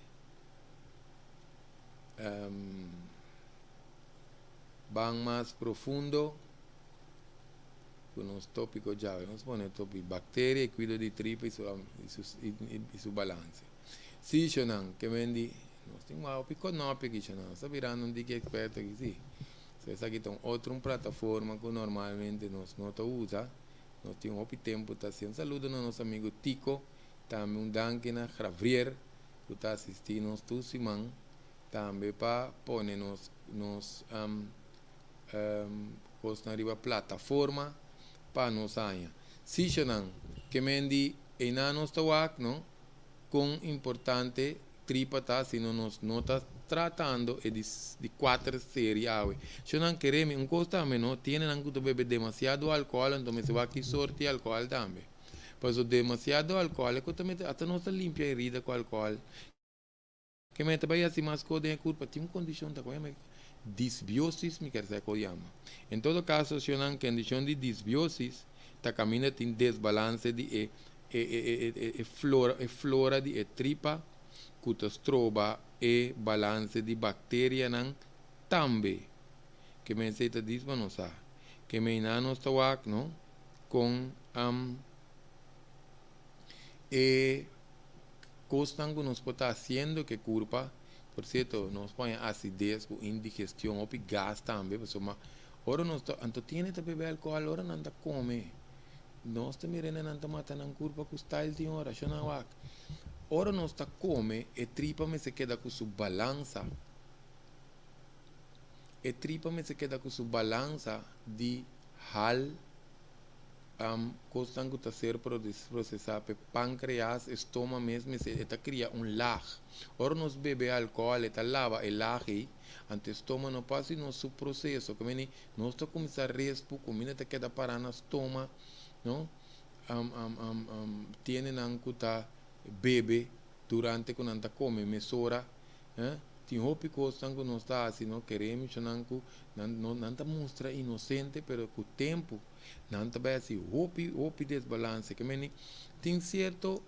Ban mas profundo ku nos tópiko djawe. Nos pone tópiko bakteria i kuido di tripa i su i su balanse. Sí, shonnan, ke men di, nos tin wou hopi konopi aki, shonnan. Nos ta birando un diki eksperto aki, sí. So esaki ta un otro un plataforma ku normalmente nos no ta usa. Nos tin hopi tempu ta hasi. Un saludo na nos amigu Tico, tambe un danki na Gravrier ku ta asistí nos tur siman. Tambe pa pone nos nos kosnan riba plataforma pa nos haña. Sishonan ke men di einan nos ta wak no kon importante tripa ta sino nos no ta tratando e di di kuater serie awe. Shonan kere mi un kos tambe no tiene nan ku ta bebe demasiado alkohòl anto mester wak ki sorti alkohòl tambe. Paso demasiado alkohòl e ku ta mete ata nos ta limpia herida ku alkohòl. Ke men ta bai hasi mas kos den e kurpa tin un kondishon ta koe disbiosis mi ker sa ko yama. En todo kaso shonnan kondishon di disbiosis ta kaminda tin desbalanse di e e flora e flora di e tripa ku ta stroba e balanse di bakterianan tambe. Ke men esei ta dis pa nos sa. Ke men nan nos ta wak no kon e Kosnan ku nos por ta hasiendo ku e kurpa, por sierto nos por haña asides ku indigestion, hopi gas tambe, pasobra ora nos ta, anto tin hende ta bebe alkohòl ora nan ta kome, nos ta mira hende nan ta mata nan kurpa ku style tin ora, shona wak, ora nos ta kome e tripa mester keda ku su balansa, e tripa mester keda ku su balansa di hal. Kosnan ku ta ser prosesá pa e pankreas, e stoma mes mester e ta kria un lag. Ora nos bebe alkohòl e ta laba e lag ei, anto e stoma no por hasi nos su proseso. Ke meni nos ta kuminsá respu, kuminda ta keda pará na stoma, no. Tiene nan ku ta bebe durante ku nan ta kome mesora. Tin hopi kosnan ku nos ta hasi, no kere michonan ku nan no nan ta mustra inosente pero ku tempu nan ta bai hasi hopi hopi desbalanse. Ke meni tin sierto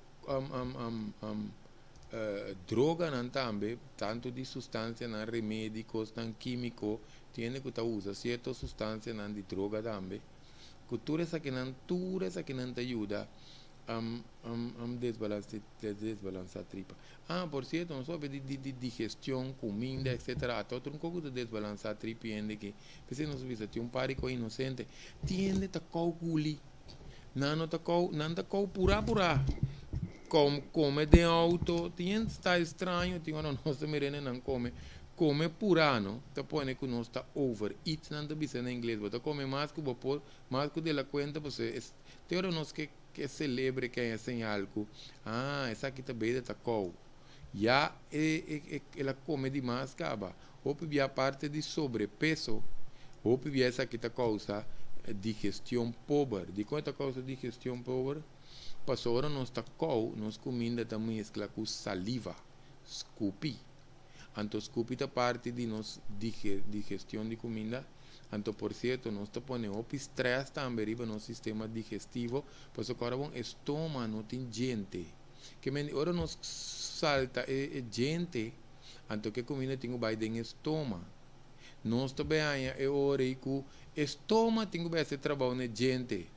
droganan tambe tantu di sustansianan remedi kosnan kimiko tin hende ku ta usa sierto sustansianan di droga tambe ku tur esakinan tur esakinan ta yuda desbalansa tripa. Ah, por cierto, nos papia di di di digestion, cuminda, etcetera. Ata otro un coco ta desbalansa tripa y hende ki. P'esei nos bisa tin un par di coy inocente. Tin hende ta kou guli. Nan no ta kou, nan ta kou pura pura. Kom, come den auto. Tin hende style straño, tin ora nos ta mira hende nan come. Come pura, no? Ta pone cu nos ta over eat, nan ta bisa na ingles. Bo ta come mas cu bo por, mas cu de la cuenta, pasobra es, te ora nos ke. Ke selebre ke e señal ku, ah, esaki ta beda ta kou. Ya e, e, e, el a kome di mas kaba. Hopi bia aparte di sobrepeso, hopi bia esaki ta kousa digestion pober. Dikon e ta kousa digestion pober? Pasobra ora nos ta kou, nos kuminda ta meskla ku saliva, skupi. Anto skupi ta parti di nos digestion di kuminda. Anto por sierto nos ta pone hopi stress tambe riba nos sistema digestivo pasobra ora bon e stoma no tin djente. Ke men di ora nos salta e djente anto ke kuminda tin ku bai den e stoma. Nos ta bai haña e ora ei ku e stoma tin ku bai hasi trabou na e djente,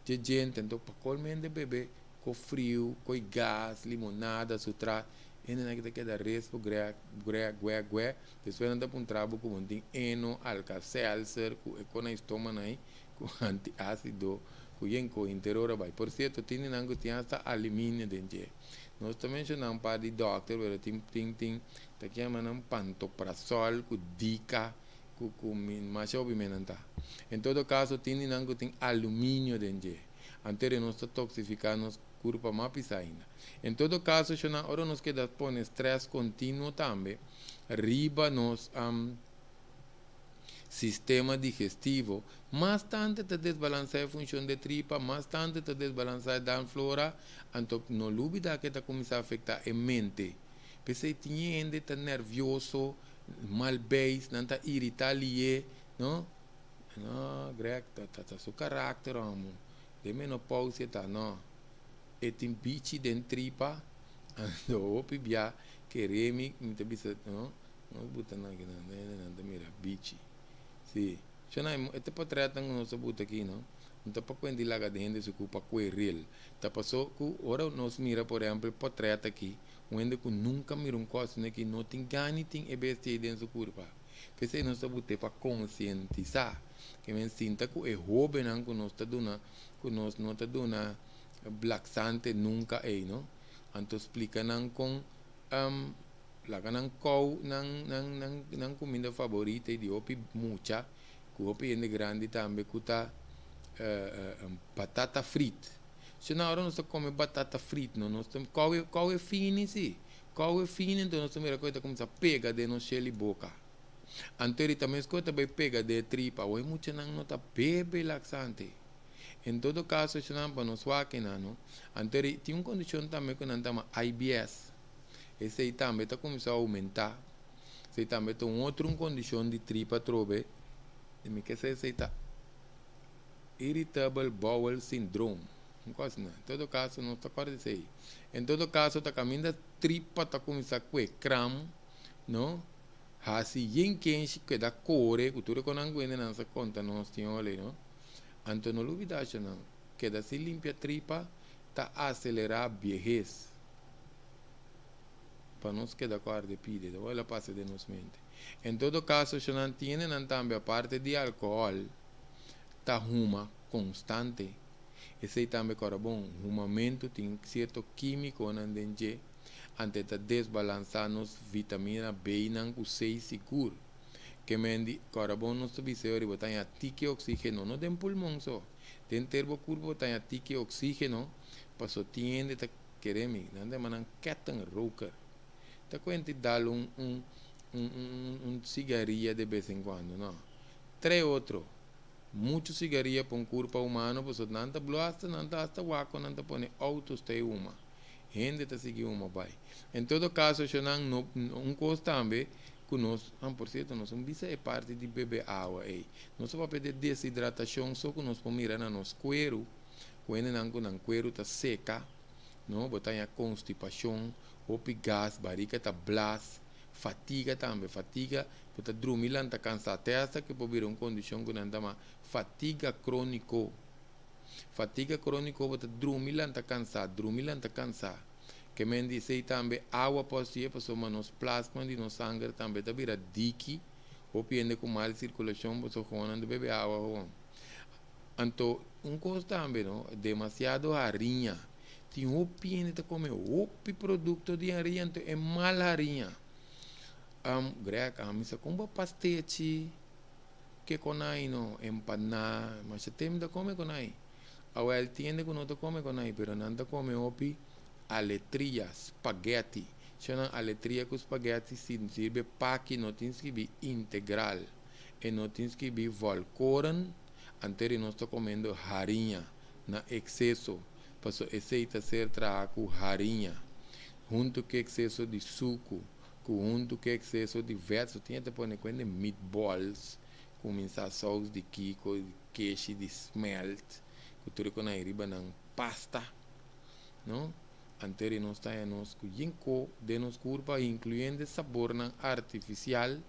dje djente. Anto pa kol mente bebe ko friu, koi gas, limonada, su tras. Hendenan ki ta keda respo grè grè guè guè. Despues nan ta puntra bo ku bo tin eno, alka-seltzer, ku e kona i stoma-nan ei, ku antiásido, ku yen ko henter ora bai. Por sierto, tin di nan ku tin asta aluminio den dje. Nos ta menshoná un par di dòkter, pero tin tin tin ta ke yama nan pantoprazol ku dika ku ku mi masha hopi men nan ta. En todo kaso, tin di nan ku tin aluminio den dje. Anto nos ta toksifiká nos kurpa mas pisá ainda. En todo kaso, shonnan, ora nos keda pone strès kontinuo tambe riba nos sistema digestivo, mas tantu ta desbalansá e funshon di tripa, mas tantu ta desbalansá e darmflora, anto no lubidá ke ta kuminsá afektá e mente. P'esei tin hende ta nèrvioso, mal beis, nan ta iritá lié, no? No, Greg, ta ta su karakter, homo. Den menopausia ta no. E tin bichi den tripa anto hopi bia kere mi mi ta bisa no nos buta nan kinan nan ta mira bichi si. Si. Shonai, e portretnan ku nos a buta aki, no? No ta pa kuenta di laga di hende su ku pa kue rel. Ta paso ku ora nos mira, por ehèmpel, portret aki, un hende ku nunka mira un kos aki no tin gana di tin e bestia ei den su kurpa. P'esei nos ta but'é pa konsientisá. Ke men sinta ku e hóbennan ku nos ta duna, ku nos no ta duna laksante nunka ei, no? Anto splika nan kon laga nan kou nan nan nan nan kuminda faborito ei di hopi mucha ku hopi hende grandi tambe ku ta batata frit. Si na ora nos ta kome batata frit no nos ta kou e kou e fini si kou e fini enton nos ta mira ku e ta kuminsá pega den nos shel i boka. Anto e rita mes ku e ta bai pega den e tripa awor e muchanan no ta bebe laksante. En todo kaso esnan pa nos wak einan no. Anto tin un kondishon tambe ku nan ta yama IBS. Esei tambe ta kuminsá oumentá. Esei tambe ta un otro un kondishon di tripa atrobe. I mi ke sa esei ta Irritable Bowel Syndrome. Un kos asina. En todo kaso nos ta kòrda esei. En todo kaso ta kaminda tripa ta kuminsá kue kram, no, hasi yen kenshi keda kore ku tur e konan ku hendenan sa konta nos tin olei, no. Anto no lubidá nan, keda sin limpia tripa ta aselerá biehes. Pa nos keda kòrda pidi, ta wòrdu pasa den nos mente. En todo kaso, nan tiene nan tambe aparte di alkohòl, ta huma konstante. Esei tambe kòrda bon, humamentu tin sierto kímikonan den dje, ante ta desbalansá nos vitamina B nan ku C sigur. Ke men di, kòrda bon nos ta bisa yori bo ta haña tiki oksígeno, no den pulmon so, den ter bo kurpo bo ta haña tiki oksígeno, paso tin hende ta kere mi, nan ta yama nan kettenroker. Ta kuenta di dal un un un un un sigaria de bes en kuando, no. Trae otro. Muchu sigaria pa un kurpa humano pasobra nan ta blo hasta nan ta hasta wak ku nan ta pone outos ta e huma. Hende ta sigui huma bai. En todo kaso shonnan no un kos tambe ku nos ah por sierto nos un bisa e parti di bebe awa ei. Nos ta papia di deshidratashon so ku nos por mira na nos kueru ku hendenan ku nan kueru ta seka no bo ta haña konstipashon, hopi gas, barika ta blas, fatiga tambe, fatiga bo ta drumi lanta kansa te hasta ke por bira un kondishon ku nan ta yama fatiga króniko. Fatiga króniko bo ta drumi lanta kansa, drumi lanta kansa. Ke men di esei tambe awa por hasié pasobra nos plasma di nos sanger tambe ta bira diki, hopi hende ku mal sirkulashon pasobra gewoon nan ta bebe awa gewoon. Anto un kos tambe no, demasiado hariña. Tin hopi hende ta kome hopi produkto di hariña anto e mal hariña. Greg ami sa kon bo pastechi ke konai no, empaná, masha tem ta kome konai. Awel tin hende ku no ta kome konai pero nan ta kome hopi aletria, spaghetti. Shon nan aletria ku spaghetti si sirbi paki no tin skibi integral, e no tin skibi volkoren, anteri nos ta komendo hariña na ekseso, paso esei ta ser traha ku hariña huntu ku ekseso di suku, ku huntu ku ekseso di vèt, so tin e ta pone ku hende meatballs, kuminsá sous di kiko, di keshi, di smelt, ku tur e ku nan riba nan pasta, no? Anteri nos ta haña nos ku yin ko den nos kurpa, inkluyendo sabornan artifisial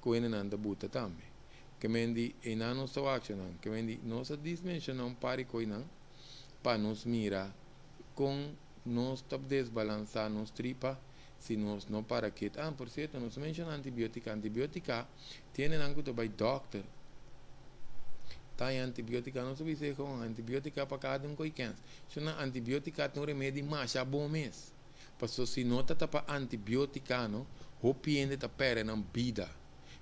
ku hendenan ta buta tambe. Ke men di einan nos ta wak nan, ke men di nos a dismenshoná un par di koinan pa nos mira kon nos ta desbalansá nos tripa si nos no para ket. Ah, por sierto, nos a menshoná antibiótika. Antibiótika tin hendenan ku ta bai dòkter ta haña antibiótika. Nos ta bisa e gewoon antibiótika pa kada un koi kens. So nan antibiótika ta un remedi masha bon mes. Paso si no ta ta pa antibiótika no, hopi hende ta pèrdè nan bida.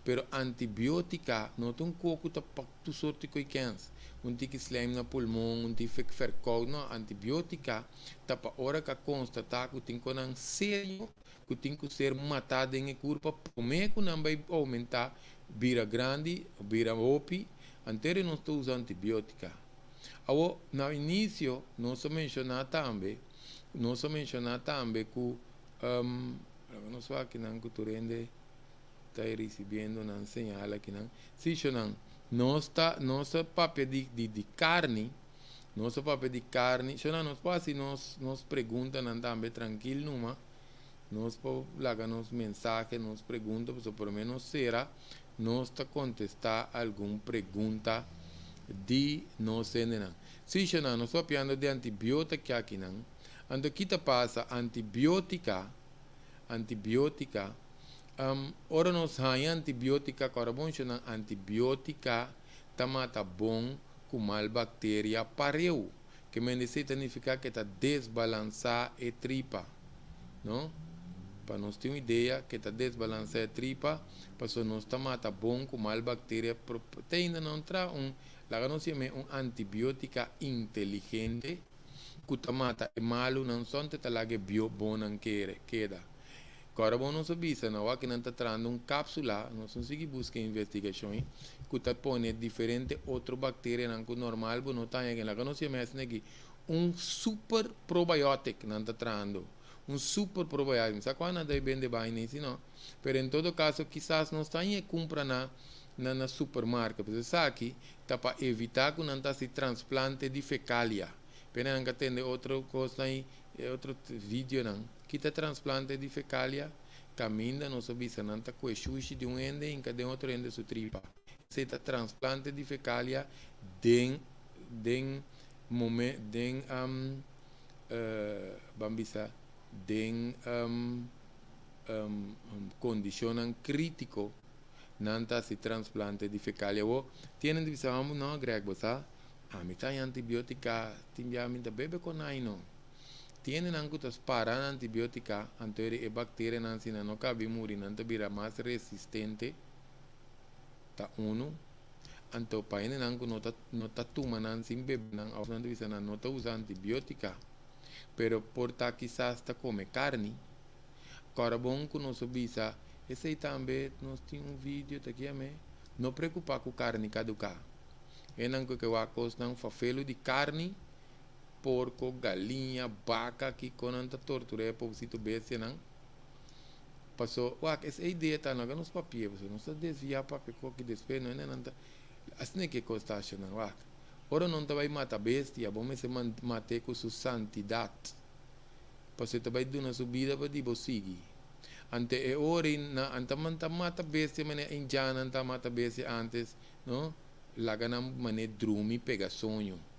Pero antibiótika no ta un kos ku ta pa tur sorti koi kens. Un tiki slijm na pulmon, un tiki verkoud. No, antibiótika ta pa ora ku a konstatá ku tin konan serio ku tin ku ser matá den e kurpa promé ku nan bai oumentá, bira grandi, bira hopi. Antes nos ta usa antibiótika. Awor, na inisio nos a menshoná tambe, nos a menshoná tambe ku, laga nos wak kinan ku tur hende ta risibiendo nan señal akinan. Sí, shonnan, nos ta, nos a papia di, di, di karni, nos a papia di karni. Shonnan, nos por hasi nos, nos preguntanan tambe trankil numa. Nos por laga nos mensahe, nos pregunta, pasobra por lo menos sera. Nos ta kontestá algun pregunta di nos hendenan. Sí, shonan, nos ta papiando di antibiótika akinan. Anto ki ta pasa? Antibiótika, antibiótika, ora nos haña antibiótika, kòrda bon shonan, antibiótika ta mata bon ku mal bakteria pareu. Ke men esei ta nifiká ke ta desbalansá e tripa, no? Pa nos tin un idea ke ta desbalansá e tripa, pasobra nos ta mata bon ku mal bakteria. Te ainda no tra un, laga nos yam'é un antibiótika inteligente ku ta mata e malunan sonte ta laga e bio bonnan kere, keda. Kòrda bon nos a bisa na wak nan ta trahando un kápsula, nos no sigui buska investigashon ei, ku ta pone diferente otro bakterianan ku normal bo no ta haña. Laga nos yama esei aki un super probiotic nan ta trahando. Un super probiotic. Mi sa kua nan ta bende baina ei si no. Pero en todo kaso kisas nos ta haña e kumpra na na na supermarket. Pues esaki ta pa evitá ku nan ta hasi transplante di fekalia. P'e nan ka tende otro kosnan ei, e otro videonan. Kita transplante di fecalia, caminda nos a bisa nan ta cue shushi di un hende hinca den otro hende su tripa. Esey ta transplante di fecalia den den momen den ban bisa den condicionnan critico nan ta haci transplante di fecalia. Awor tienen di bisa no Greg bo sa ami ta haña antibiotica tin bia mi ta bebe conaino. Tin hendenan ku ta spara na antibiotika, anto e bakterianan si nan no kabi muri nan ta bira mas resistente, ta unu. Anto pa hendenan ku no ta no ta tuma nan sin bebe nan òf nan ta bisa nan no ta usa antibiotika, pero por ta kisas ta kome karni. Kòrda bon ku nos a bisa esei tambe nos tin un video ta kiam'e no preokupá ku karni kaduká. Hendenan ku ke wak kosnan fafelu di karni. Porco, galiña, baca, kico nan ta tortura e pobrecito bestianan. Paso, wak, es e idea ta no nos papia, paso nos ta desvia papia koki despues no nan ta asina ke cos ta hacinan, wak. Ora non ta bay mata bestia, bo mester mate cu su santidad. Paso e ta bay duna su bida pa di bo sigui. Ante e ora ei nan anta ta mata bestia manera indiannan ta mata bestia antes, no? Laga nan manera drumi pega soño.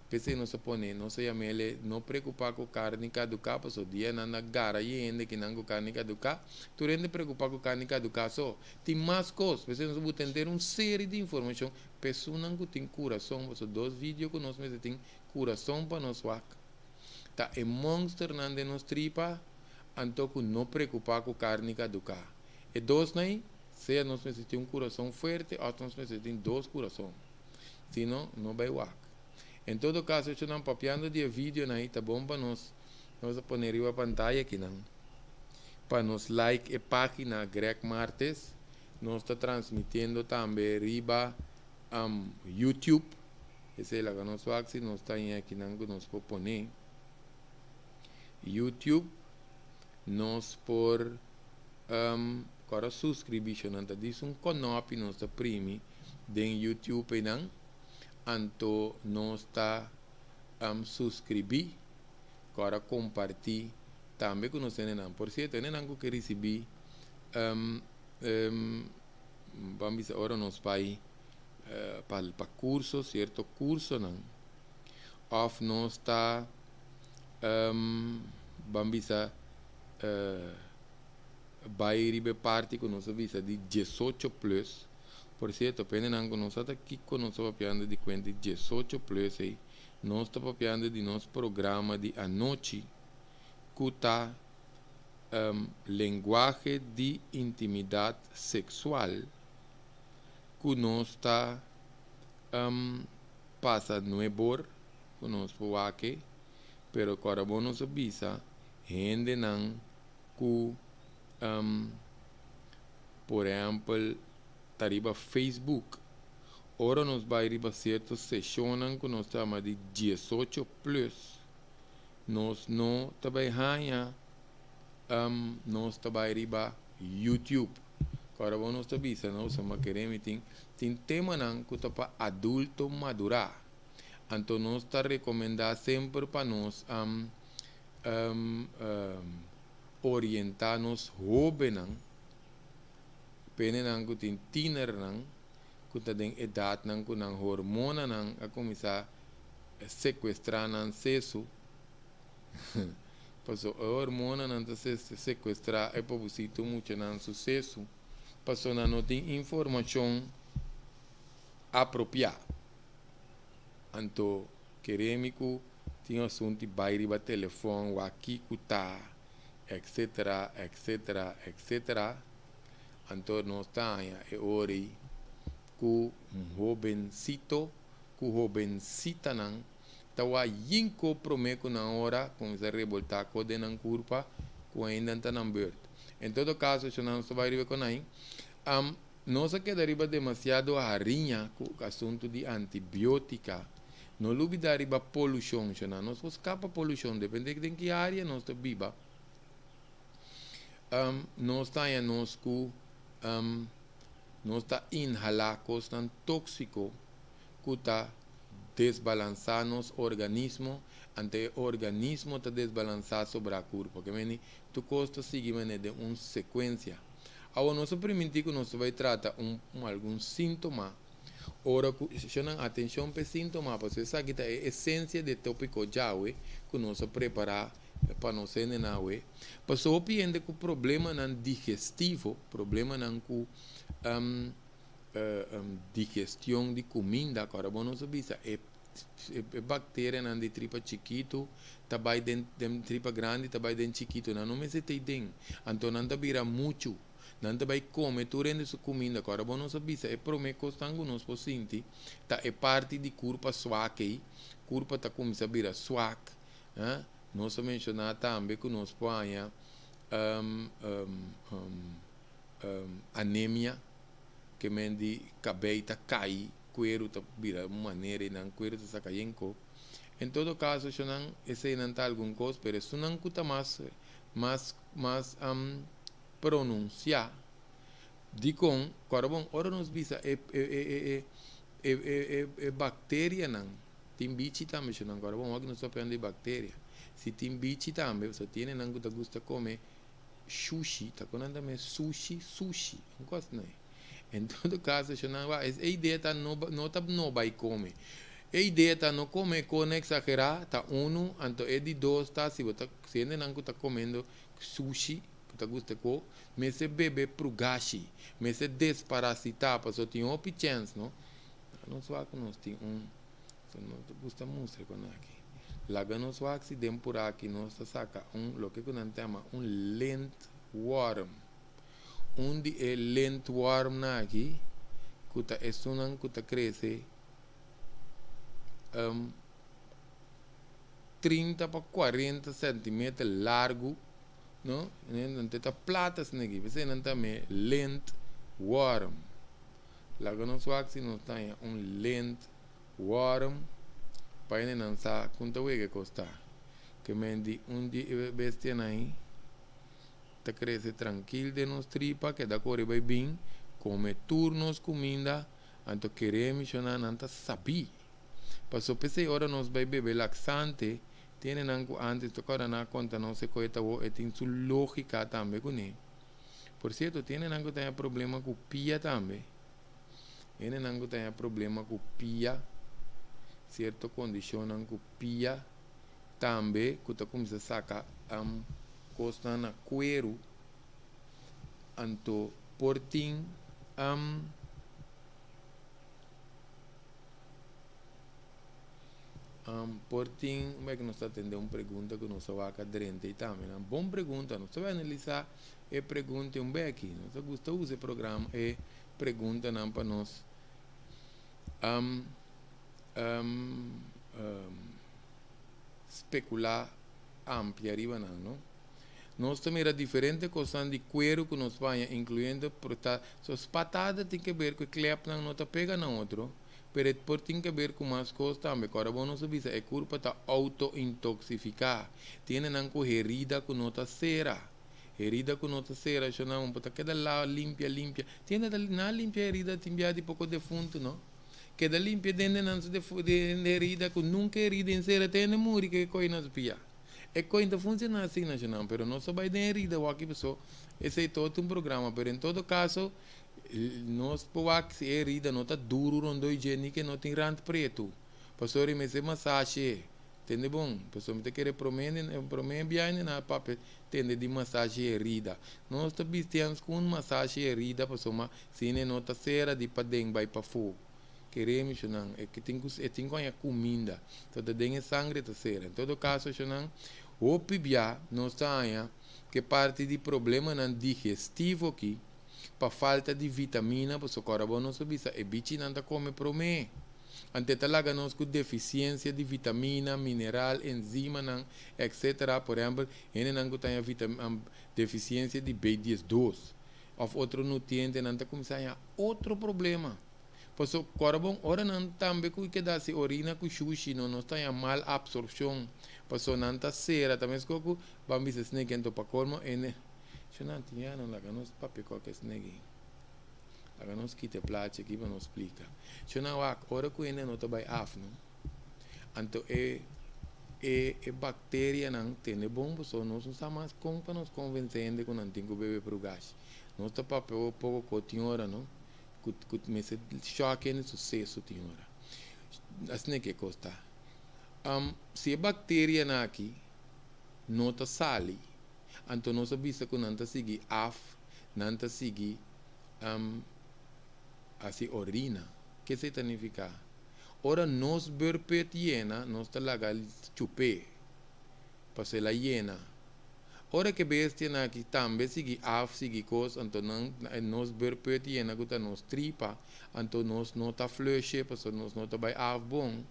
P'esei nos a pone, nos a yam'el no preokupá ku karni kaduká, pasobra dia nan a gara e hende kinan ku karni kaduká, tur hende preokupá ku karni kaduká so. Tin mas kos, p'esei nos a buta henter un seri di informashon pa esunnan ku tin kurason, pasobra dos video ku nos mester tin kurason pa nos wak ta e monsternan den nos tripa, anto ku no preokupá ku karni kaduká. E dosnan ei, sea nos mester tin un kurason fuerte òf nos mester tin dos kurason. Si no, no bai wak. En todo caso, esnan papiando di e videonan ei ta bon pa nos, nos a pone riba pantaya akinan, pa nos like e pagina Greg Martes. Nos ta transmitiendo tambe riba YouTube. Esei laga nos wak si nos ta haña akinan ku nos por pone. YouTube, nos por kòrda suskribí, nan ta disa un kònòpi nos ta primi. Den YouTube einan anto nos ta suscribi cu ora comparti tambe cu nos hendenan. Por cierto hendenan cu ke ricibi ban bisa ora nos bay pa curso cierto cursonan of nos ta ban bisa bay riba e parti cu nos a bisa di diesocho plus. Por cierto, pendenan cu no sa ta kico nos ta papiando di cuenta di diesocho plus ey, nos ta papiando di nos programa di anochi cu ta Lenguaje di Intimidad Sexual cu nos ta pasa nuebor cu nos por wak ey, pero cora bo nos a bisa hendenan cu Por ehèmpel, ta riba Facebook. Ora nos bai riba sierto seshonnan ku nos ta yama di diesocho plus, nos no ta bai haña nos ta bai riba YouTube. Ku ora bo nos ta bisa nos ama kere mi tin tin temanan ku ta pa adulto madurá. Anto nos ta rekomendá semper pa nos orientá nos hóbennan. Penenan ku tin tienernan ku ta den edatnan ku nan hormonanan a kuminsá sekuestrá nan sesu. Paso e hormonanan ta sekuestrá e pobrecito muchanan su sesu paso nan no tin informashon apropiá. Anto kere mi ku tin asuntu di bai riba telefòn wak kiko ta etcetera etcetera etcetera. Anto nos ta haña e ora ei ku un hobencito ku hobencitanan ta wak yinko promé ku nan ora kuminsá reboltá kos den nan kurpa ku ainda ta nan beurt. En todo kaso, shon nan nos ta bai riba e konai. Nos a keda riba demasiado hariña ku asuntu di antibiótika. No lubidá riba polushon, shon. Nos por skapa polushon, depende den ki área nos ta biba. Nos ta haña nos ku nos ta inhalá kosnan tóksiko ku ta desbalansá nos organismo, anto e organismo ta desbalansá sobrá kurpo. Ke meni tur kos ta sigui manera den un sekuensia. Awor nos a primintí ku nos ta bai trata un algun síntoma ora ku shonnan atenshon pa e síntoma pasobra esaki ta e esensia di e tópiko djawe ku nos a prepará pa nos hendenan awe. Pasobra hopi hende ku problemanan digestivo, problemanan ku digestion di kuminda, ku ora bo nos a bisa e e bakterianan di tripa chikitu ta bai den den tripa grandi ta bai den chikitu nan no mester ta den anto nan ta bira muchu nan ta bai kome tur hende su kuminda ku ora bo nos a bisa e prome kosnan ku nos por sinti ta e parti di kurpa swak ei kurpa ta kuminsa bira swak nos a menshoná tambe ku nos por haña anemia ke men di kabei ta kai kueru ta bira un manera i nan kueru ta saka yen ko. En todo kaso shonnan eseinan ta algun kos pero esunnan ku ta mas mas mas pronunsiá dikon kòrda bon ora nos bisa e e e e e e bakterianan tin bichi tambe shonnan kòrda bon wak nos ta papia di bakteria si tin bichi tambe pasobra tin hendenan ku ta gusta kome shushi ta kon nan ta mester sushi sushi un kos asina. En todo caso shonnan wak e idea ta no no ta no bai come. E idea ta no come con exagera ta uno anto e di dos ta si bo ta si hendenan cu ta comendo sushi cu ta gusta cu mester bebe prugashi mester desparasita pasobra tin hopi chens no. Nos wak cu nos tin un nos ta gusta mustra con aki laga nos wak si den puraki nos ta saca un loke cu nan ta yama un lintworm. Un di e lintwormnan aki ku ta esunnan ku ta krese 30 pa 40 sentimeter largu, no? Nan ta plat asina aki, p'esei nan ta yam'é lintworm. Laga nos wak si nos ta haña un lintworm pa hende nan sa kon ta wega e kos ta. Ke men di un di e bestianan ei. Ta krese trankil den nos tripa, keda kore bai bin, kome tur nos kuminda, anto kere mishoná nan ta sabí. Paso p'esei ora nos bai bebe laksante, tene nan ku ántes ta kòrda nan a konta nos e koe ta wou e tin su lógika tambe kuné. Por sierto, tene nan ku ta haña problema ku pia tambe. Hende nan ku ta haña problema ku pia, sierto kondishonnan ku pia. Tambe ku ta kuminsá saka kosnan na kueru, anto por tin por tin un bek nos ta atendé un pregunta ku nos a wak adrente ei tambe. Bon pregunta, nos ta bai analisá e pregunta un beki. Nos ta gusta usa e programa e preguntanan pa nos speculá amplia riba nan, no? Nos ta mira diferente cosnan di cuero cu nos baña, incluyendo prota so spatada tin ke ber cu e klepnan no ta pega na otro, pero e por tin ke ber cu mas cos tambe. Cu ora bo nos a bisa e curpa ta auto-intoxificá. Tin hendenan cu herida cu no ta cera. Herida cu no ta cera, shonnan, bo ta keda la limpia, limpia. Tin hende ta na limpia herida tin bia di poco defunto, no? Keda limpia den den nan su den herida ku nunka herida in sera te hende muri ku e koi na su pia. E koi no ta funshoná asina shonnan pero nos ta bai den herida waki paso esei todo ta un programa pero en todo kaso Nos por wak si e herida no ta duru rondó dje ni ke no tin rant pretu. Pasobra i mester masashi. Tende bon? Pasobra mi ta kere promé promé biaha nan a papia tende di masashi herida. Nos ta bisti hanskun masashi herida pasobra si e no ta sera di paden bai pafó. Kere mi shonnan e tin ku e tin ku haña kuminda. So ta den e sangre ta sera. En todo kaso shonnan hopi bia nos ta haña ku e parti di problemanan digestivo aki pa falta di vitamina pasobra ora bo nos a bisa e bichinan ta kome promé. Ante ta laga nos ku defisiensia di vitamina, mineral, enzimanan, etc. Por ehèmpel, hendenan ku ta haña defisiensia di B 12 òf otro nutrientenan ta kuminsá haña otro problema. Pasobra ora bon ora nan tambe ku keda hasi orina ku shushi no nos ta haña mal apsorpshon pasobra nan ta sera ta meskos ku ban bisa sneki anto pa kolmo ene Shona tin ya nan laga nos papia koke sneki. Laga nos kita e plachi aki pa nos splika. Shona wak, ora ku hende no ta bai af no, anto e e e bakterianan tene bon pasobra nos no sa mas kon pa nos konvensé hende ku nan tin ku bebe prugashi. Nos ta papia poko ko tin ora no, ku ku mester shòk hende su sesu tin ora. Asina ke kos ta. Si e bakterianan aki no ta sali, anto nos a bisa ku nan ta sigui af, nan ta sigui hasi orina. Ke esei ta nifiká? Ora nos beurput yena, nos ta laga chup'é, pasobra el a yena. Ora ku e bestianan aki tambe sigui af, sigui kos, anto nan nos beurput yena ku ta nos tripa, anto nos no ta flush'é, pasobra nos no ta bai af bon.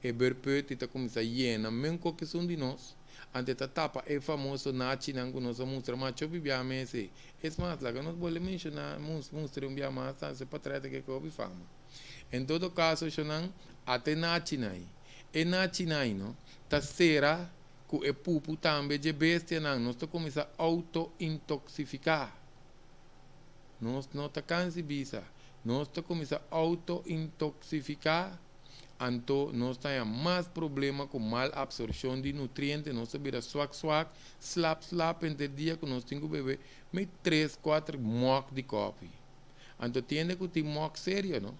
E beurput ta kuminsá yena men koke esun di nos. Anto e ta tapa e famoso nachinan ku nos a mustra macho bibia mes ei. Es mas, laga nos bolbe menshoná, mustra un bia mas ta e patrèt ke hopi fama. En todo kaso, shonnan, ata e nachinan ei. E nachinan ei no, ta sera ku e pupu tambe dje bestianan. Nos ta kuminsá outo-intoksifiká. Nos no ta kansi bisa. Nos ta kuminsá outo-intoksifiká. Anto nos ta haña mas problema ku mal absorshon di nutriente, nos ta bira swak swak, slap slap henter dia ku nos tin ku bebe mei tres kuater mòk di kòfi. Anto tin hende ku tin mòk serio no.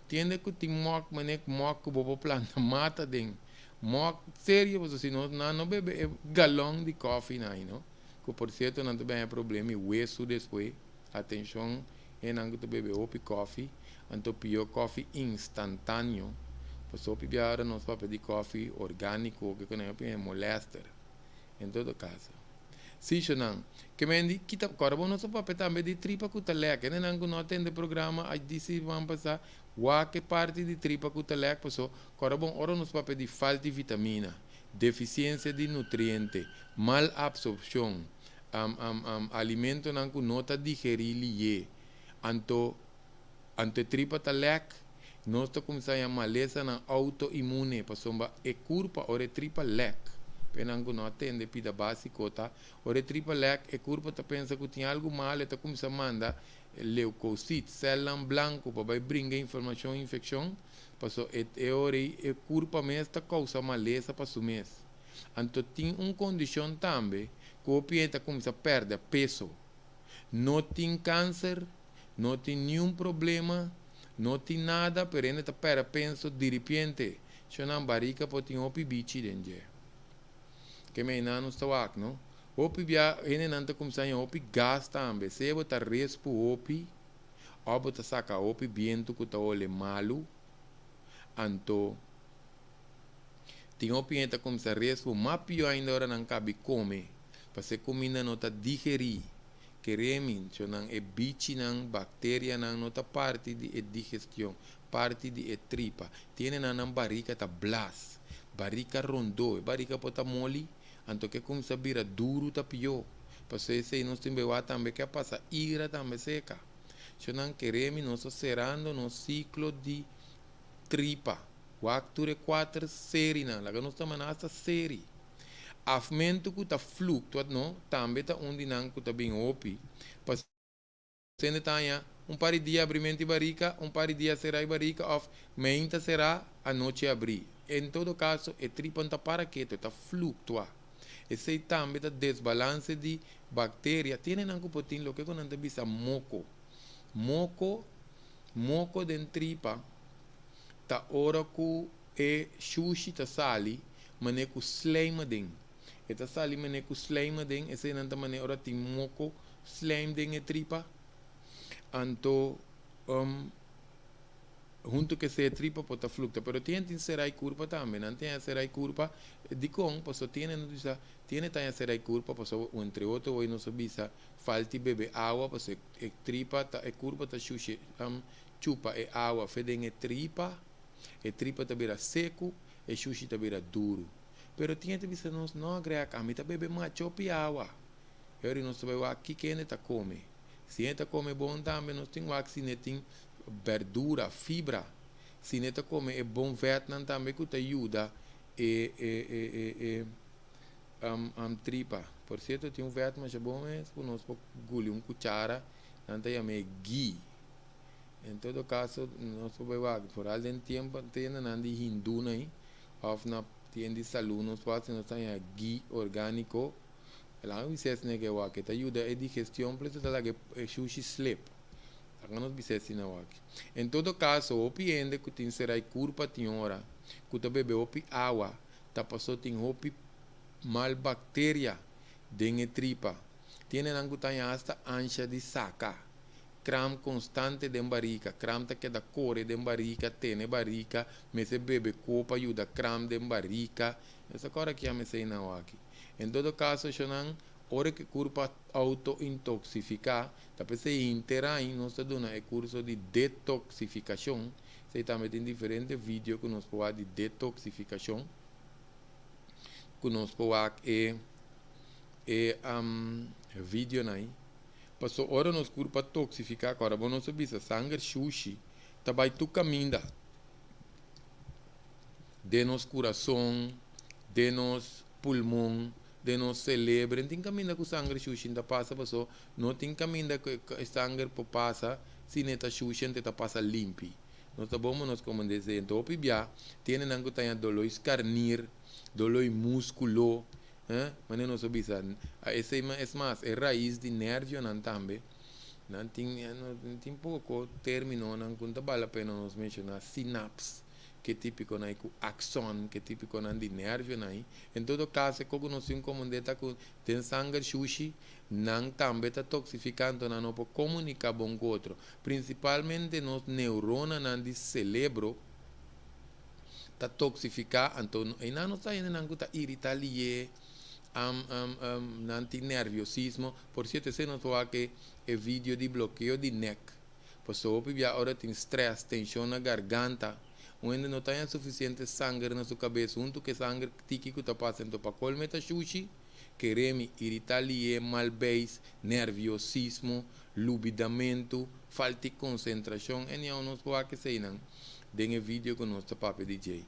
Tin hende ku tin mòk manera mòk ku bo por planta mata den. Mòk serio pasobra si nos nan no bebe e galòn di kòfi nan no, ku por sierto nan ta bin haña problema di wesu despues. Atenshon hendenan ku ta bebe hopi kòfi, anto pió kòfi instantáneo, pasobra hopi bia ora nos papia di kòfi orgániko ke ku nan hopi hende molèster. En todo kaso. Sí, shonnan. Ke men di kita kòrda bo nos a papia tambe di tripa ku ta lèk. Hendenan ku no a tende programa a di siman pasá, wak e parti di tripa ku ta lèk pasobra kòrda bon ora nos papia di falta di vitamina, defisiensia di nutriente, mal apsorpshon, alimentonan ku no ta digerí lié, anto anto e tripa ta lèk, nos ta kuminsá haña malesanan outoinmune pasobra e kurpa ora e tripa lèk, pa esnan ku no a tende pida básiko ta, ora e tripa lèk e kurpa ta pensa ku tin algu malu e ta kuminsá manda leukosit, sèlnan blanku, pa bai bringa inflamashon, infekshon, pasobra e ora ei e kurpa mes ta kousa malesa pa su mes. Anto tin un kondishon tambe ku hopi hende ta kuminsá pèrdè peso. No tin kanser, no tin niun problema, no tin nada, pero hende ta pèrdè penso diripiente. Shonnan barika por tin hopi bichi den dje. Ke mei nan nos ta wak, no? Hopi bia hendenan ta kuminsá haña hopi gas tambe. Sea bo ta respu hopi òf bo ta saka hopi bientu ku ta hole malu, anto. Tin hopi hende ta kuminsá respu mas pió ainda ora nan kabi kome, pasé kuminda no ta digerí. Keré mincho nan e bichinan, bakterianan no ta parti di e digestion, parti di e tripa. Tin hendenan nan barika ta blas, barika rondó, e barika por ta moli, anto ke kuminsá bira duru ta pió. Pasó esei nos tin bewá tambe ke a pasa ira tambe seka. Shonnan keré mi nos ta serando nos siklo di tripa. Wak tur e kuater serinan. Laga nos ta manda hasta seri. Afmentu ku ta fluktua no tambe ta un di nan ku ta bin hopi. Pasobra ta haña un par di dia abrimentu di barika, un par di dia será e barika òf meinta será, anochi abrí. En todo kaso e tripa no ta para ketu, e ta fluktua. Esei tambe ta desbalanse di bakteria. Tiene nan ku por tin loke ku nan ta bisa moko. Moko, moko den tripa ta ora ku e shushi ta sali mane ku slijm aden. E ta sali mane ku slijm aden, eseinan ta mane ora tin moko, slijm den e tripa. Anto huntu ku esei e tripa por ta fluktua. Pero tin tin serai kurpa tambe. Nan tin a serai kurpa dikon? Pasobra tin hende bisa tin ta serai kurpa pasobra entre otro hoy nos a bisa falta di bebe awa, pasobra e tripa ta e kurpa ta shushi chupa e awa fe den e tripa, e tripa ta bira seku, e shushi ta bira duru. Pero tin hende bisa nos, "No, Greg, ami ta bebe masha hopi awa." E ora nos ta bai wak kiko hende ta kome. Si hende ta kome bon tambe, nos tin wak si e tin berdura, fibra. Si e ta kome e bon vetnan tambe ku ta yuda e tripa. Por sierto, tin un vet masha bon mes, ku nos por guli un kuchara, nan ta yam'é ghee. En todo kaso, nos por bai wak, vooral den tempu tiendanan di hindú ei, òf na tienda di salú, nos por hasi nos ta haña ghee orgániko. Laga mi bisa esei wak, ta yuda e digestion, pero ta laga e shushi slip. Laga nos bisa asina wak. En todo kaso, hopi hende ku tin serai kurpa tin ora, ku ta bebe hopi awa, ta paso tin hopi mal bakteria den e tripa. Tin nan ku ta hasta ansha di saka. Kram konstante den barika, kram ta keda kore den barika, tene barika, mester bebe kopa yuda kram den barika. Esaki ora ku mi sei na aki. En todo kaso, nan ora ku kurpa autointoxiká, ta p'esei henter aña nos ta duna e kurso di detoksifikashon. Esei tambe tin diferente video ku nos por di detoksifikashon. Ku nos por e video nei. Paso ora nos kurpa toksifiká, ora bo nos bisa sanger shushi, ta bai tur kaminda. Den nos kurason, den nos pulmon, den nos serebro, tin kaminda ku sanger shushi ta pasa, paso no tin kaminda ku sanger por pasa, si no ta shushi, ta pasa limpi. Nos ta bon nos komo dese, anto hopi bia, tin nan ku tin doló skarnir, doló múskulo, eh? Mas nos bisa, esei es mas, e rais di nervionan tambe. Nan tin, no, tin poko términonan ku ta bale la pena nos menshoná, synapse, ku típiko nan ku axon, ku típiko nan di nervio nan. En todo kaso, komo nos tin komo ta ku tin sanger shushi, nan tambe ta toksifikando, nan no por komuniká bon ku otro. Prinsipalmente nos neuronanan di serebro ta toksifiká, anto i nan no ta nan ku ta iritá lié, nan tin nerviosismo. Por sierto, esei nos wak e video di blokeo di nek. Paso hopi bia ora tin stress, tenshon na garganta, unda no tin sufisiente sanger na su kabes, huntu ku sanger tiki ku ta pasando pa kolmo ta shushi, kere mi iritá lié, mal beis, nerviosismo, lubidamentu, falta di konsentrashon, e nos por esei nan den e video ku nos ta papia di dje.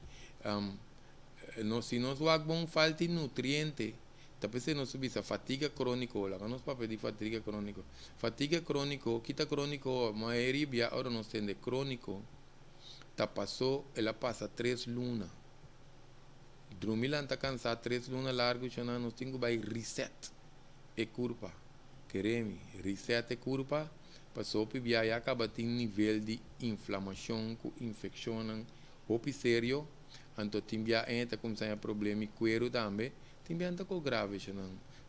No, si nos wak bon falta di nutriente, ta p'esei nos bisa fatiga króniko, laga nos papia di fatiga króniko. Fatiga króniko, kita króniko, mayoria bia ora nos tende króniko, ta pasó, el a pasa 3 luna. Drumi lanta kansá 3 luna largu, chana nos tin ku bai reset e kurpa. Kere mi, reset e kurpa, paso bia ya kaba tin nivel di inflamashon ku infekshon hopi serio, anto tin bia ta kuminsá problema ku kueru tambe, tin bia ta ko grave chana.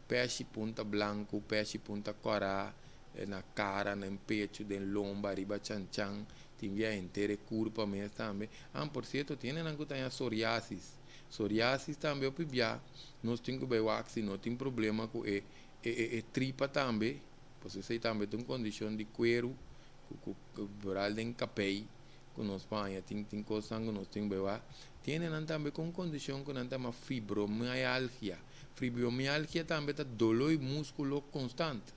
Peshi punta blanku, peshi punta kòrá, na kara, na pechu, den lomba, riba chanchan, tin bia henter kurpa mes tambe. Ah, por sierto, tin nan ku tin psoriasis. Psoriasis tambe hopi bia, nos tin ku bai wak si no tin problema ku e tripa tambe, pues esei tambe tin un kondishon di kueru, ku vooral den kapei, ku nos paña, tin kos ku nos tin bai wak. Tin nan tambe ku un kondishon ku nan ta yama fibromialgia. Fibromialgia tambe ta doló di múskulo konstante.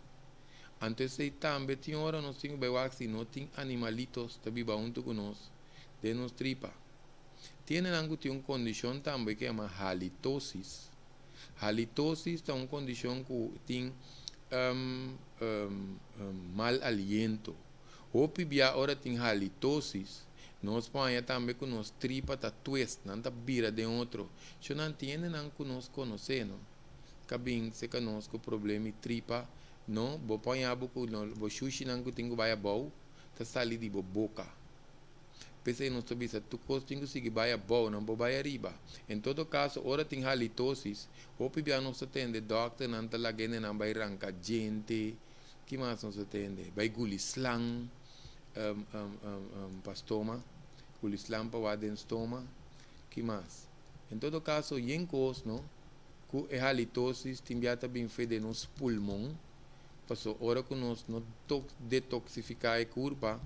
Anto esei tambe tin ora nos tin bai wak si no tin animalitos ta biba huntu ku nos den nos tripa. Tin nan ku tin un kondishon tambe ku yama halitosis. Halitosis ta un kondishon ku tin mal aliento. Hopi bia ora tin halitosis, nos paña tambe ku nos tripa ta twist, nan ta bira den otro. So nan tin nan ku nos konosé, no? Kabin se ka nos ku problema tripa, no, bo paña bo ku no, bo shushi nan ku tin ku bai abou. Ta sali di bo boka. P'esei nos ta bisa tur kos tin ku sigui bai abou, no por bai ariba. En todo kaso, ora tin halitosis, hopi bia nos ta tende dòkternan ta laga hendenan bai ranka djente, ki mas nos ta tende? Bai guli slang pa stoma, guli slang pa wak den stoma, ki mas? En todo kaso, yen kos no, ku e halitosis tin bia ta bin fe den nos pulmon. Paso ora ku nos no detoksifiká e kurpa,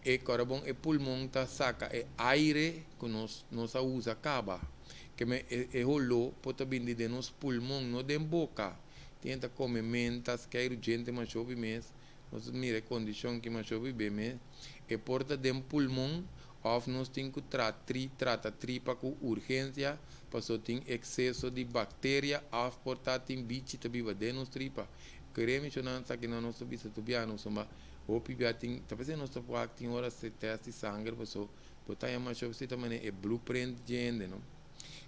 e kòrabon e pulmon ta saka e aire ku nos nos a usa kaba. Ke men e e holó por ta bini den nos pulmon, no den boka. Tin ta kome menta, skeiru djente masha hopi mes, nos mira e kondishon ki masha hopi be mes. E por ta den pulmon òf nos tin ku tra tri trata tripa ku urgensia paso tin ekseso di bakteria òf por ta tin bichi ta biba den nos tripa. Kere mencioná esaki nan nos ta bisa tur bia nos ma hopi bia tin ta p'esei nos ta wak tin ora haci test di sanger paso bo ta haña masha hopi ta manera e blueprint dje hende no.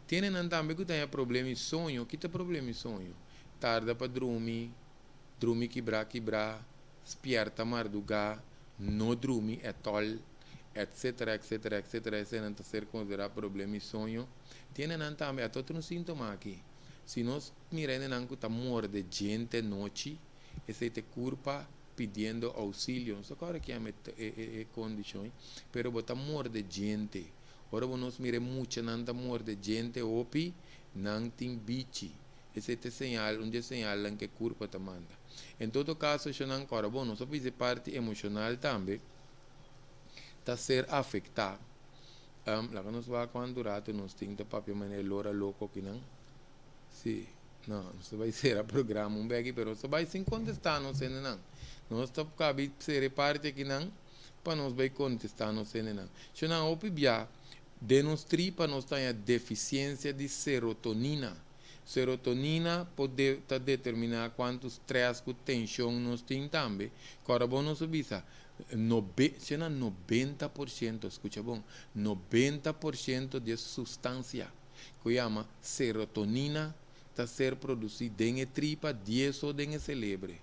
Tiene nan tambe ku ta haña problema di soño. Kita problema di soño? Tarda pa drumi, drumi kibrá kibrá, spierta mardugá, no drumi etòl, etcetera etcetera etcetera eseinan ta ser konsiderá problema di soño. Tiene nan tambe a otro un síntoma aki. Si nos mira hendenan ku ta morde djente nochi, esei ta e kurpa pidiendo ousilio. No sa kòrda ki yama e kondishon ei, pero bo ta morde djente. Ora bo nos mira e muchanan ta morde djente hopi, nan tin bichi. Esei ta e señal, un di e señalnan ku e kurpa ta manda. En todo kaso, eshonan kòrda bon, nos a bisa e parti emoshonal tambe ta ser afektá. Laga nos wak kuantu ratu nos tin ta papia manera lora loko akinan. Si, no, nos ta bai sera programa un beki, pero nos ta bai sin kontestá nos hendenan. Nos ta kabi sera e parti akinan pa nos bai kontestá nos hendenan. Shonnan hopi bia den nos tripa nos ta haña defisiensia di serotonina. Serotonina por de ta determiná kuantu strès ku tenshon nos tin tambe. Kòrda bon nos a bisa, Nobe, sena 90%, skucha bon, 90% di e sustansia ku yama serotonina ta ser produsí den e tripa, dies so den e selebre.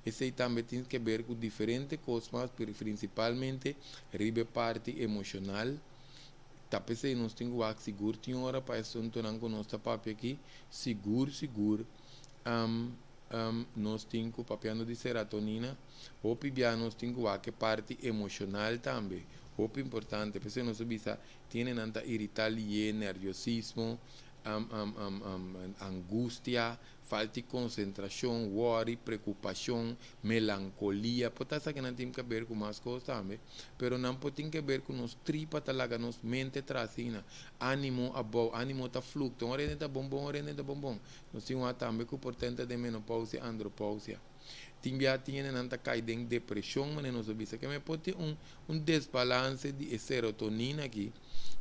Esei tambe tin keber ku diferente kos mas, pero prinsipalmente riba e parti emoshonal. Ta p'esei nos tin ku wak sigur tin ora pa e asuntunan ku nos ta papia aki, sigur sigur. Nos tin ku papiando di seratonina, hopi bia nos tin ku wak e parti emoshonal tambe, hopi importante. P'esei nos a bisa tiene nan ta iritá lié, nerviosismo, angustia, falta di konsentrashon, wòri, preokupashon, melankolia. Por ta esaki nan tin kaber ku mas kos tambe, pero nan por tin keber ku nos tripa ta laga nos mente traha asina. Ánimo abou, ánimo ta fluktua, un ora hende ta bon bon, un ora hende ta bon bon. Nos tin wak tambe ku por tenta den menopousia, andropousia. Tin bia tin hendenan ta kai den depreshon manera nos a bisa ke me por tin un un desbalanse di e serotonina aki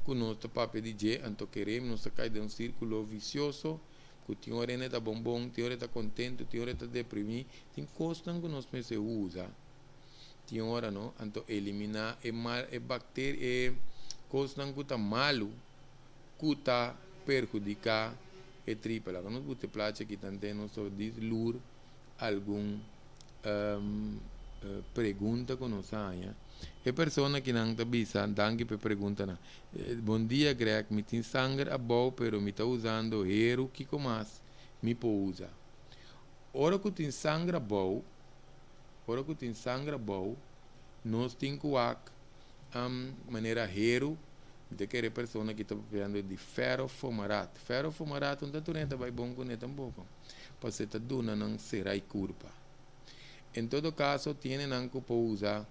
ku nos ta papia di dje anto kere nos ta kai den un sirkulo visioso ku tin ora hende ta bon bon tin ora e ta kontentu tin ora e ta deprimi tin kosnan ku nos mester usa tin ora no anto eliminá e mal e bakteria e kosnan ku ta malu ku ta perhudiká e tripa. Laga nos buta e plachi aki tanten nos ta dis lur algun pregunta ku nos a haña. E persona kinan ta bisa, danki pa e preguntanan. Bon dia Greg, mi tin sanger abou pero mi ta usando heru, kiko mas mi por usa? Ora ku tin sanger abou, ora ku tin sanger abou, nos tin ku wak manera heru. Mi ta kere persona ki ta papiando di ferrofumarat. Ferrofumarat no ta tur hende ta bai bon kuné tampoko, pasobra e ta duna nan sera i kurpa. En todo kaso tiene nan ku por usa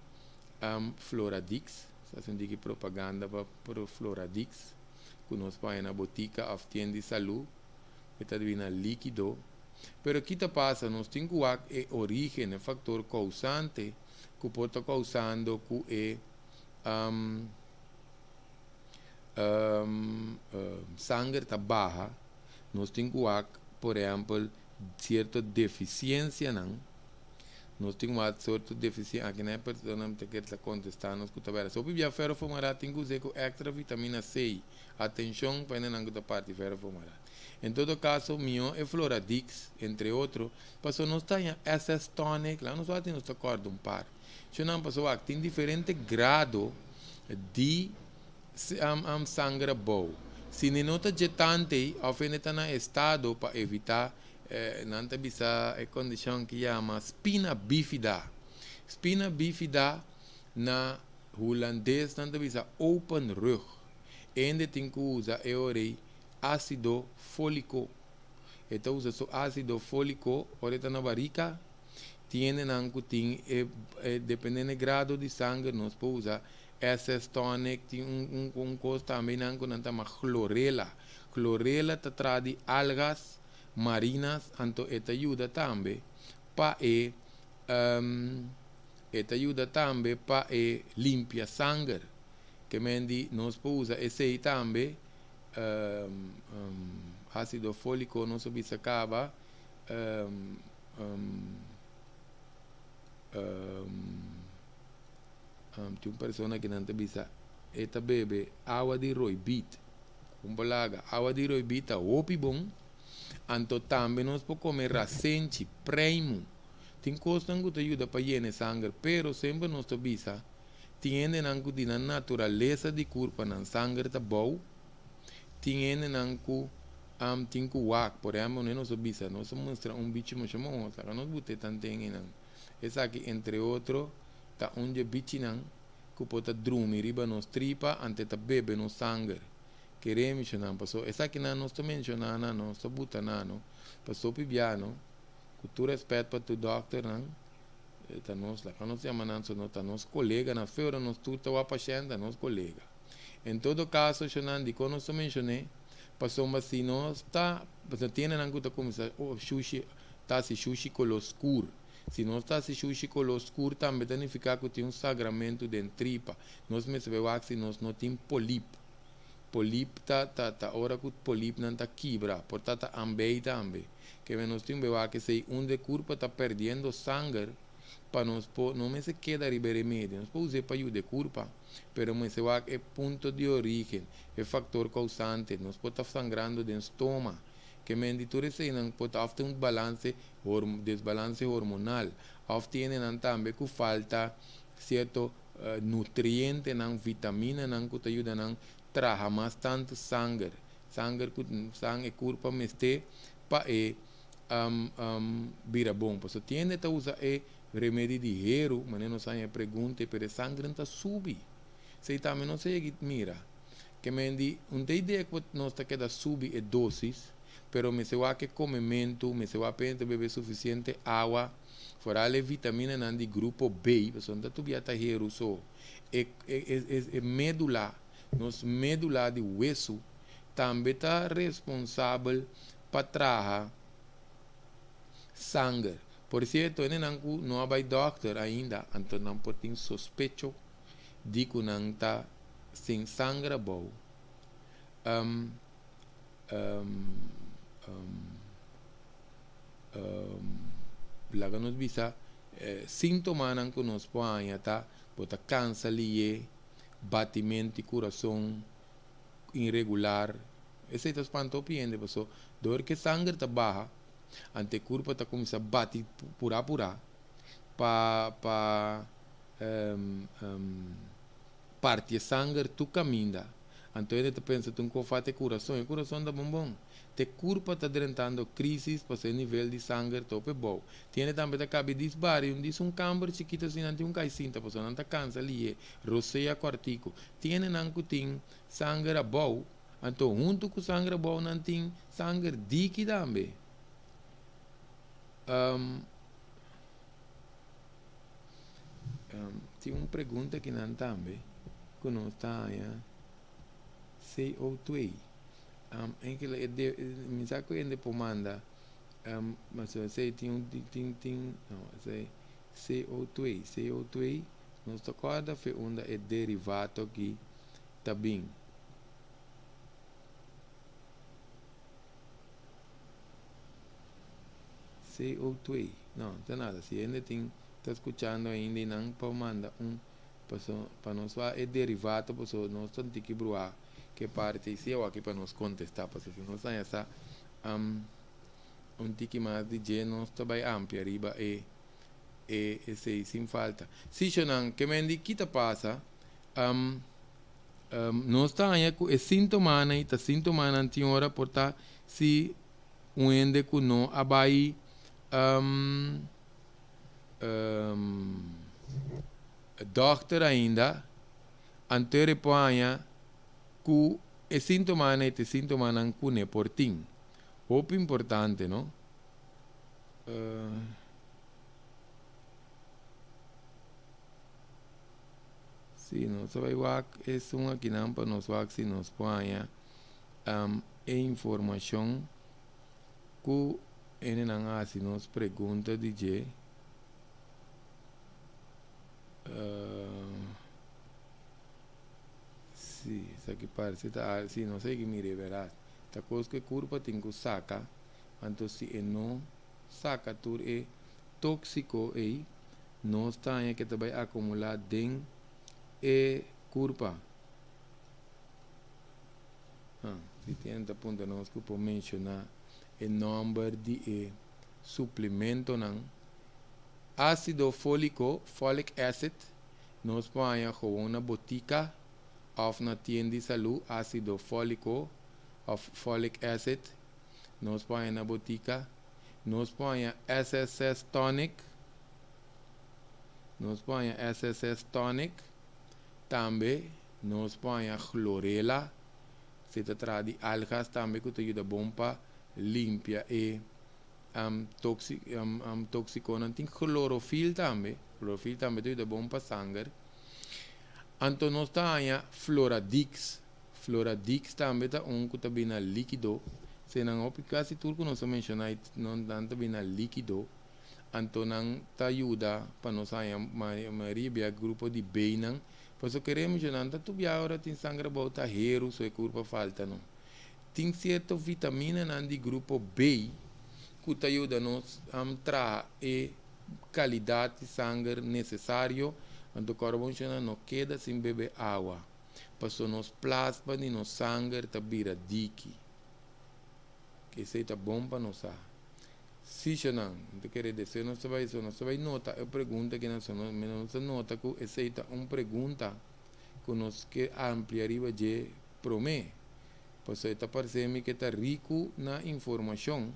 Floradix, sa hasi un diki propaganda pa Floradix ku nos por haña na botika òf tienda di salú, e ta bina líkido. Pero ki ta pasa? Nos tin ku wak e orígen, e faktor kousante ku por ta kousando ku e Sanger ta baha, nos tin ku wak por ehèmpel sierto defisiensianan, nos tin wak sierto defisiensia, aki nan e persona mi ta kere ta kontestá nos ku ta bèrdad. So hopi bia ferrofumarat tin ku us'é ku èkstra vitamina C, atenshon pa hendenan ku ta parti ferrofumarat. En todo kaso mihó e Floradix, entre otro, paso nos ta haña SS Tonic, laga nos wak si nos ta kòrda un par. Shonnan paso wak tin diferente grado di sanger abou. Si ne no ta dje tant'ei òf hende ta na estado pa evitá nan ta bisa e kondishon ki yama spina bifida. Spina bifida na hulandes nan ta bisa open rug. Hende tin ku usa e ora ei ásido fóliko. E ta usa su ásido fóliko ora e ta na barika. Tin hendenan ku tin e depende na e grado di sanger nos por usa SS tonic, tin un un kos tambe nan ku nan ta yama chlorella. Chlorella ta traha di algas marinas anto e ta yuda tambe pa e e ta yuda tambe pa e limpia sanger. Ke men di nos por usa esei tambe ácido fólico nos a bisa kaba tin un persona ki nan ta bisa e ta bebe awa di roibit un bolaga awa di roibit ta hopi bon anto tambe nos por kome rasenchi preimu tin kosnan ku ta yuda pa yena e sanger pero semper nos ta bisa Tin hendenan ku di nan naturalesa di kurpa nan sanger ta bou, tin hendenan ku tin ku wak. Por ehèmpel, unda nos a bisa, nos a mustra un bichi masha moho, saka nos bute tanten einan. Esaki, entre otro, ta un dje bichinan ku por ta drumi riba nos tripa ante ta bebe nos sanger. Kere mishonan, paso esakinan nos ta menshoná nan, nos ta buta nan, no, paso pibiano, ku tur rèspèt pa tur dòkternan, Ta nos laga nos yama nan so no ta nos kolega na fe ora nos tur ta wak pashènt ta nos kolega. En todo kaso shonnan dikon nos ta menshoné pasobra si nos ta pasobra tin hendenan ku ta kuminsá oh shushi ta hasi shushi koló skur si nos ta hasi shushi koló skur tambe ta nifiká ku tin un sagramentu den tripa nos mester bai wak si nos no tin polip polip ta ta ta ora ku polipnan ta kibra por ta ta ambei tambe. Keme nos tin bewa kesey unda e kurpa ta perdiendo sanger pa nos por no mester keda riba e remedio nos por us'e pa yuda e kurpa pero mester wak e punto di origen e factor causante nos por ta sangrando den stoma kemen di tur eseynan por ta of ta un balance desbalance hormonal of tiene nan tambe ku falta cierto nutrientenan vitaminanan ku ta yuda nan traha mas tanto sanger. Sanger ku san e kurpa mester pa e bira bon. Pasobra tin hende ta usa e remedi di heru, manera nos haña e pregunta, pero e sanger no ta subi. Esei tambe nos a yegi mira. Ke men di un ta idea ku nos ta keda subi e dosis, pero mester wak e komementu, mester wak pa e hende ta bebe sufisiente awa, foral e vitaminanan di grupo B, pasobra no ta tur bia ta heru so. E e medula. Nos medula di wesu tambe ta responsabel pa traha sanger. Por sierto, hendenan ku no a bai dòkter ainda, anto nan por tin sospecho di ku nan ta sin sanger abou. Laga nos bisa, síntomanan ku nos por haña ta, bo ta kansa liye. Batimento di kurason iregular. Esei ta spanta hopi hende paso dor ke sanger ta baha ante e kurpa ta kuminsá bati purá purá pa pa parti e sanger tur kaminda. Anto hende ta pensa ta un kofat e kurason, e kurason ta bon bon. Te kurpa ta drentando krisis pasobra e nivel di sanger ta hopi bou. Tin hende tambe ta kabi dis bario, un dis un kamber chikito asina nan tin un kai sinta pasobra nan ta kansa lihe, rosea kòrtiku. Tin hendenan ku tin sanger abou, anto huntu ku sanger abou nan tin sanger diki tambe. Tin un pregunta akinan tambe ku nos ta haña CO2. Enkele e de mi sa ku hende por manda pasobra esei tin un tin tin no esei CO2 CO2 nos ta kòrda fe unda e derivato aki ta bin. CO2 no ta nada si hende tin ta skuchando ainda i nan por manda un paso pa nos wak e derivato pasobra nos ta tiki bruha. Ke parti si awaki pa nos kontestá, pasobra si nos haña sa Un tiki mas di dje nos ta bai amplia riba e e esei sin falta. Si shonan, ke men di ki ta pasa? Nos ta haña ku e síntomanan i ta síntomanan tin ora por ta si un hende ku no a bai dòkter ainda, anto e por haña ku e síntomanan i ta e síntomanan ku ne por tin. Hopi importante, no? Si, nos ta bai wak esun akinan pa nos wak si nos por haña e informashon ku hendenan a hasi nos pregunta di dje. Si, esaki parse ta al, si, nos a yega mira e beras. Ta kos ku e kurpa tin ku saka, anto si e no saka tur e tóksiko ei, nos ta haña ke ta bai akumulá den e kurpa. Ah, si tin ta puntra nos ku por menshoná e nòmber di e suplimentonan. Ásido fóliko, folic acid, nos por haña gewoon na botika òf na tien di salú, ásido fóliko òf folic acid, nos por haña na botika. Nos por haña SSS tonic, nos por haña SSS tonic, tambe nos por haña chlorela, si ta traha di algas tambe ku ta yuda bon pa limpia e tóksikonan. Tin chlorofil tambe, chlorofil tambe ta yuda bon pa sanger. Anto nos ta haña Floradix. Floradix tambe ta un ku ta bina líkido. Se nan hopi kasi tur ku nos a menshoná ei nan ta bina líkido. Anto nan ta yuda pa nos haña mayoria bia grupo di B-nan. Pasobra kere menshoná nan ta tur bia ora tin sanger abou ta heru so e kurpa falta no. Tin sierto vitaminanan di grupo B ku ta yuda nos traha e kalidat di sanger nesesario, anto kòrda bon shona no keda sin bebe awa, paso nos plasma di nos sanger ta bira diki. Esei ta bon pa nos sa. Si shonan, mi ta kere deseo nos ta bai so nos ta bai nota e pregunta ki nan so nos ta nota ku esei ta un pregunta ku nos ke amplia riba dje promé, paso e ta parse mi ke ta riku na informashon.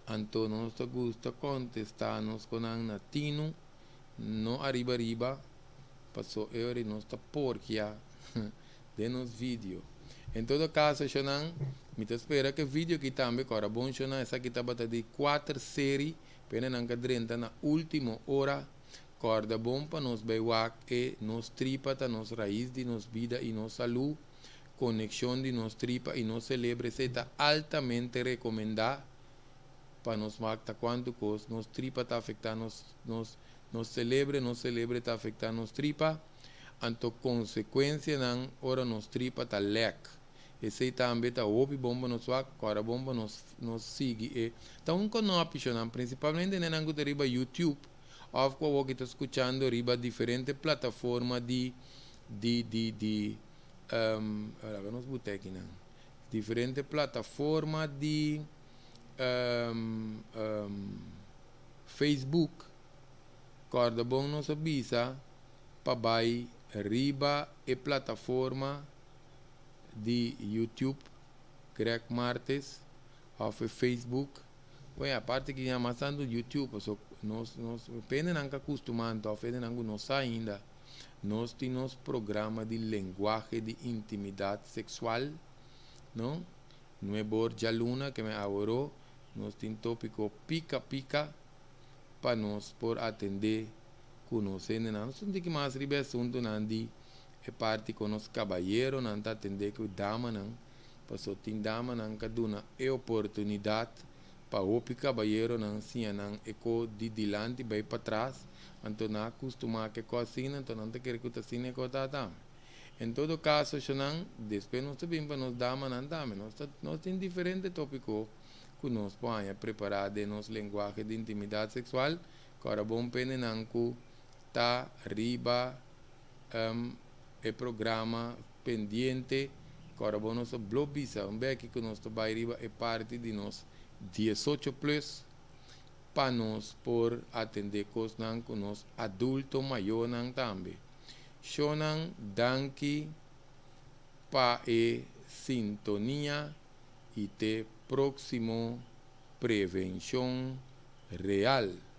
Anto nos ta gusta kontestá nos konan na tinu, no ariba riba, paso e ora nos ta porkia den nos video. En todo kaso shonan, mi ta spera ku e video aki tambe kòrda bon shonan, esaki tabata di kuater seri, p'e nan ka drenta na ultimo ora. Kòrda bon pa nos bai wak e nos tripa ta nos rais di nos bida i nos salú. Konekshon di nos tripa i nos selebre esei ta altamente rekomendá pa nos wak ta kuantu kos nos tripa ta afektá nos nos nos selebre, nos selebre ta afektá nos tripa, anto konsekuensianan ora nos tripa ta lèk. Esei tambe ta hopi bon pa nos wak, kòrda bon pa nos nos sigui e ta un konòpishonan prinsipalmente nenan ku ta riba YouTube òf ku awor ki ta skuchando riba diferente plataforma di di di di laga nos buta akinan diferente plataforma di Facebook kòrda bon nos a bisa pa bai riba e plataforma di YouTube Greg Martes òf e Facebook bueno aparte ki mas tantu YouTube pasobra nos nos pendenan ka kustumá anto òf hendenan ku no sa ainda. Nos tin nos programa di lenguahe di intimidat seksual, no? Nuebor djaluna ke men aworó nos tin tópiko pika pika pa nos por atendé ku nos hendenan. Nos tin ki mas riba e asuntunan di e parti kon nos kabayeronan ta atendé ku damanan, pasobra tin damanan ka duna e oportunidat Pa hopi kabayeronan siña nan e ko di dilanti bai patras, anto nan a kustumá ku e ko asina, anto nan ta kere ku ta asina e ko ta tambe. En todo kaso, shonan, despues nos ta bin pa nos damanan tambe. Nos ta, nos tin diferente topiko ku nos por haña prepará den nos lenguahe di intimidat seksual, ku ora bon pende nan ku ta riba e programa pendiente. Kòrda bo nos a blo bisa un beki ku nos ta bai riba e parti di nos 18 plus pa nos por atendé kosnan ku nos adulto mayornan tambe. Shonnan, danki pa e sintonia i te próksimo Prevenshon Real.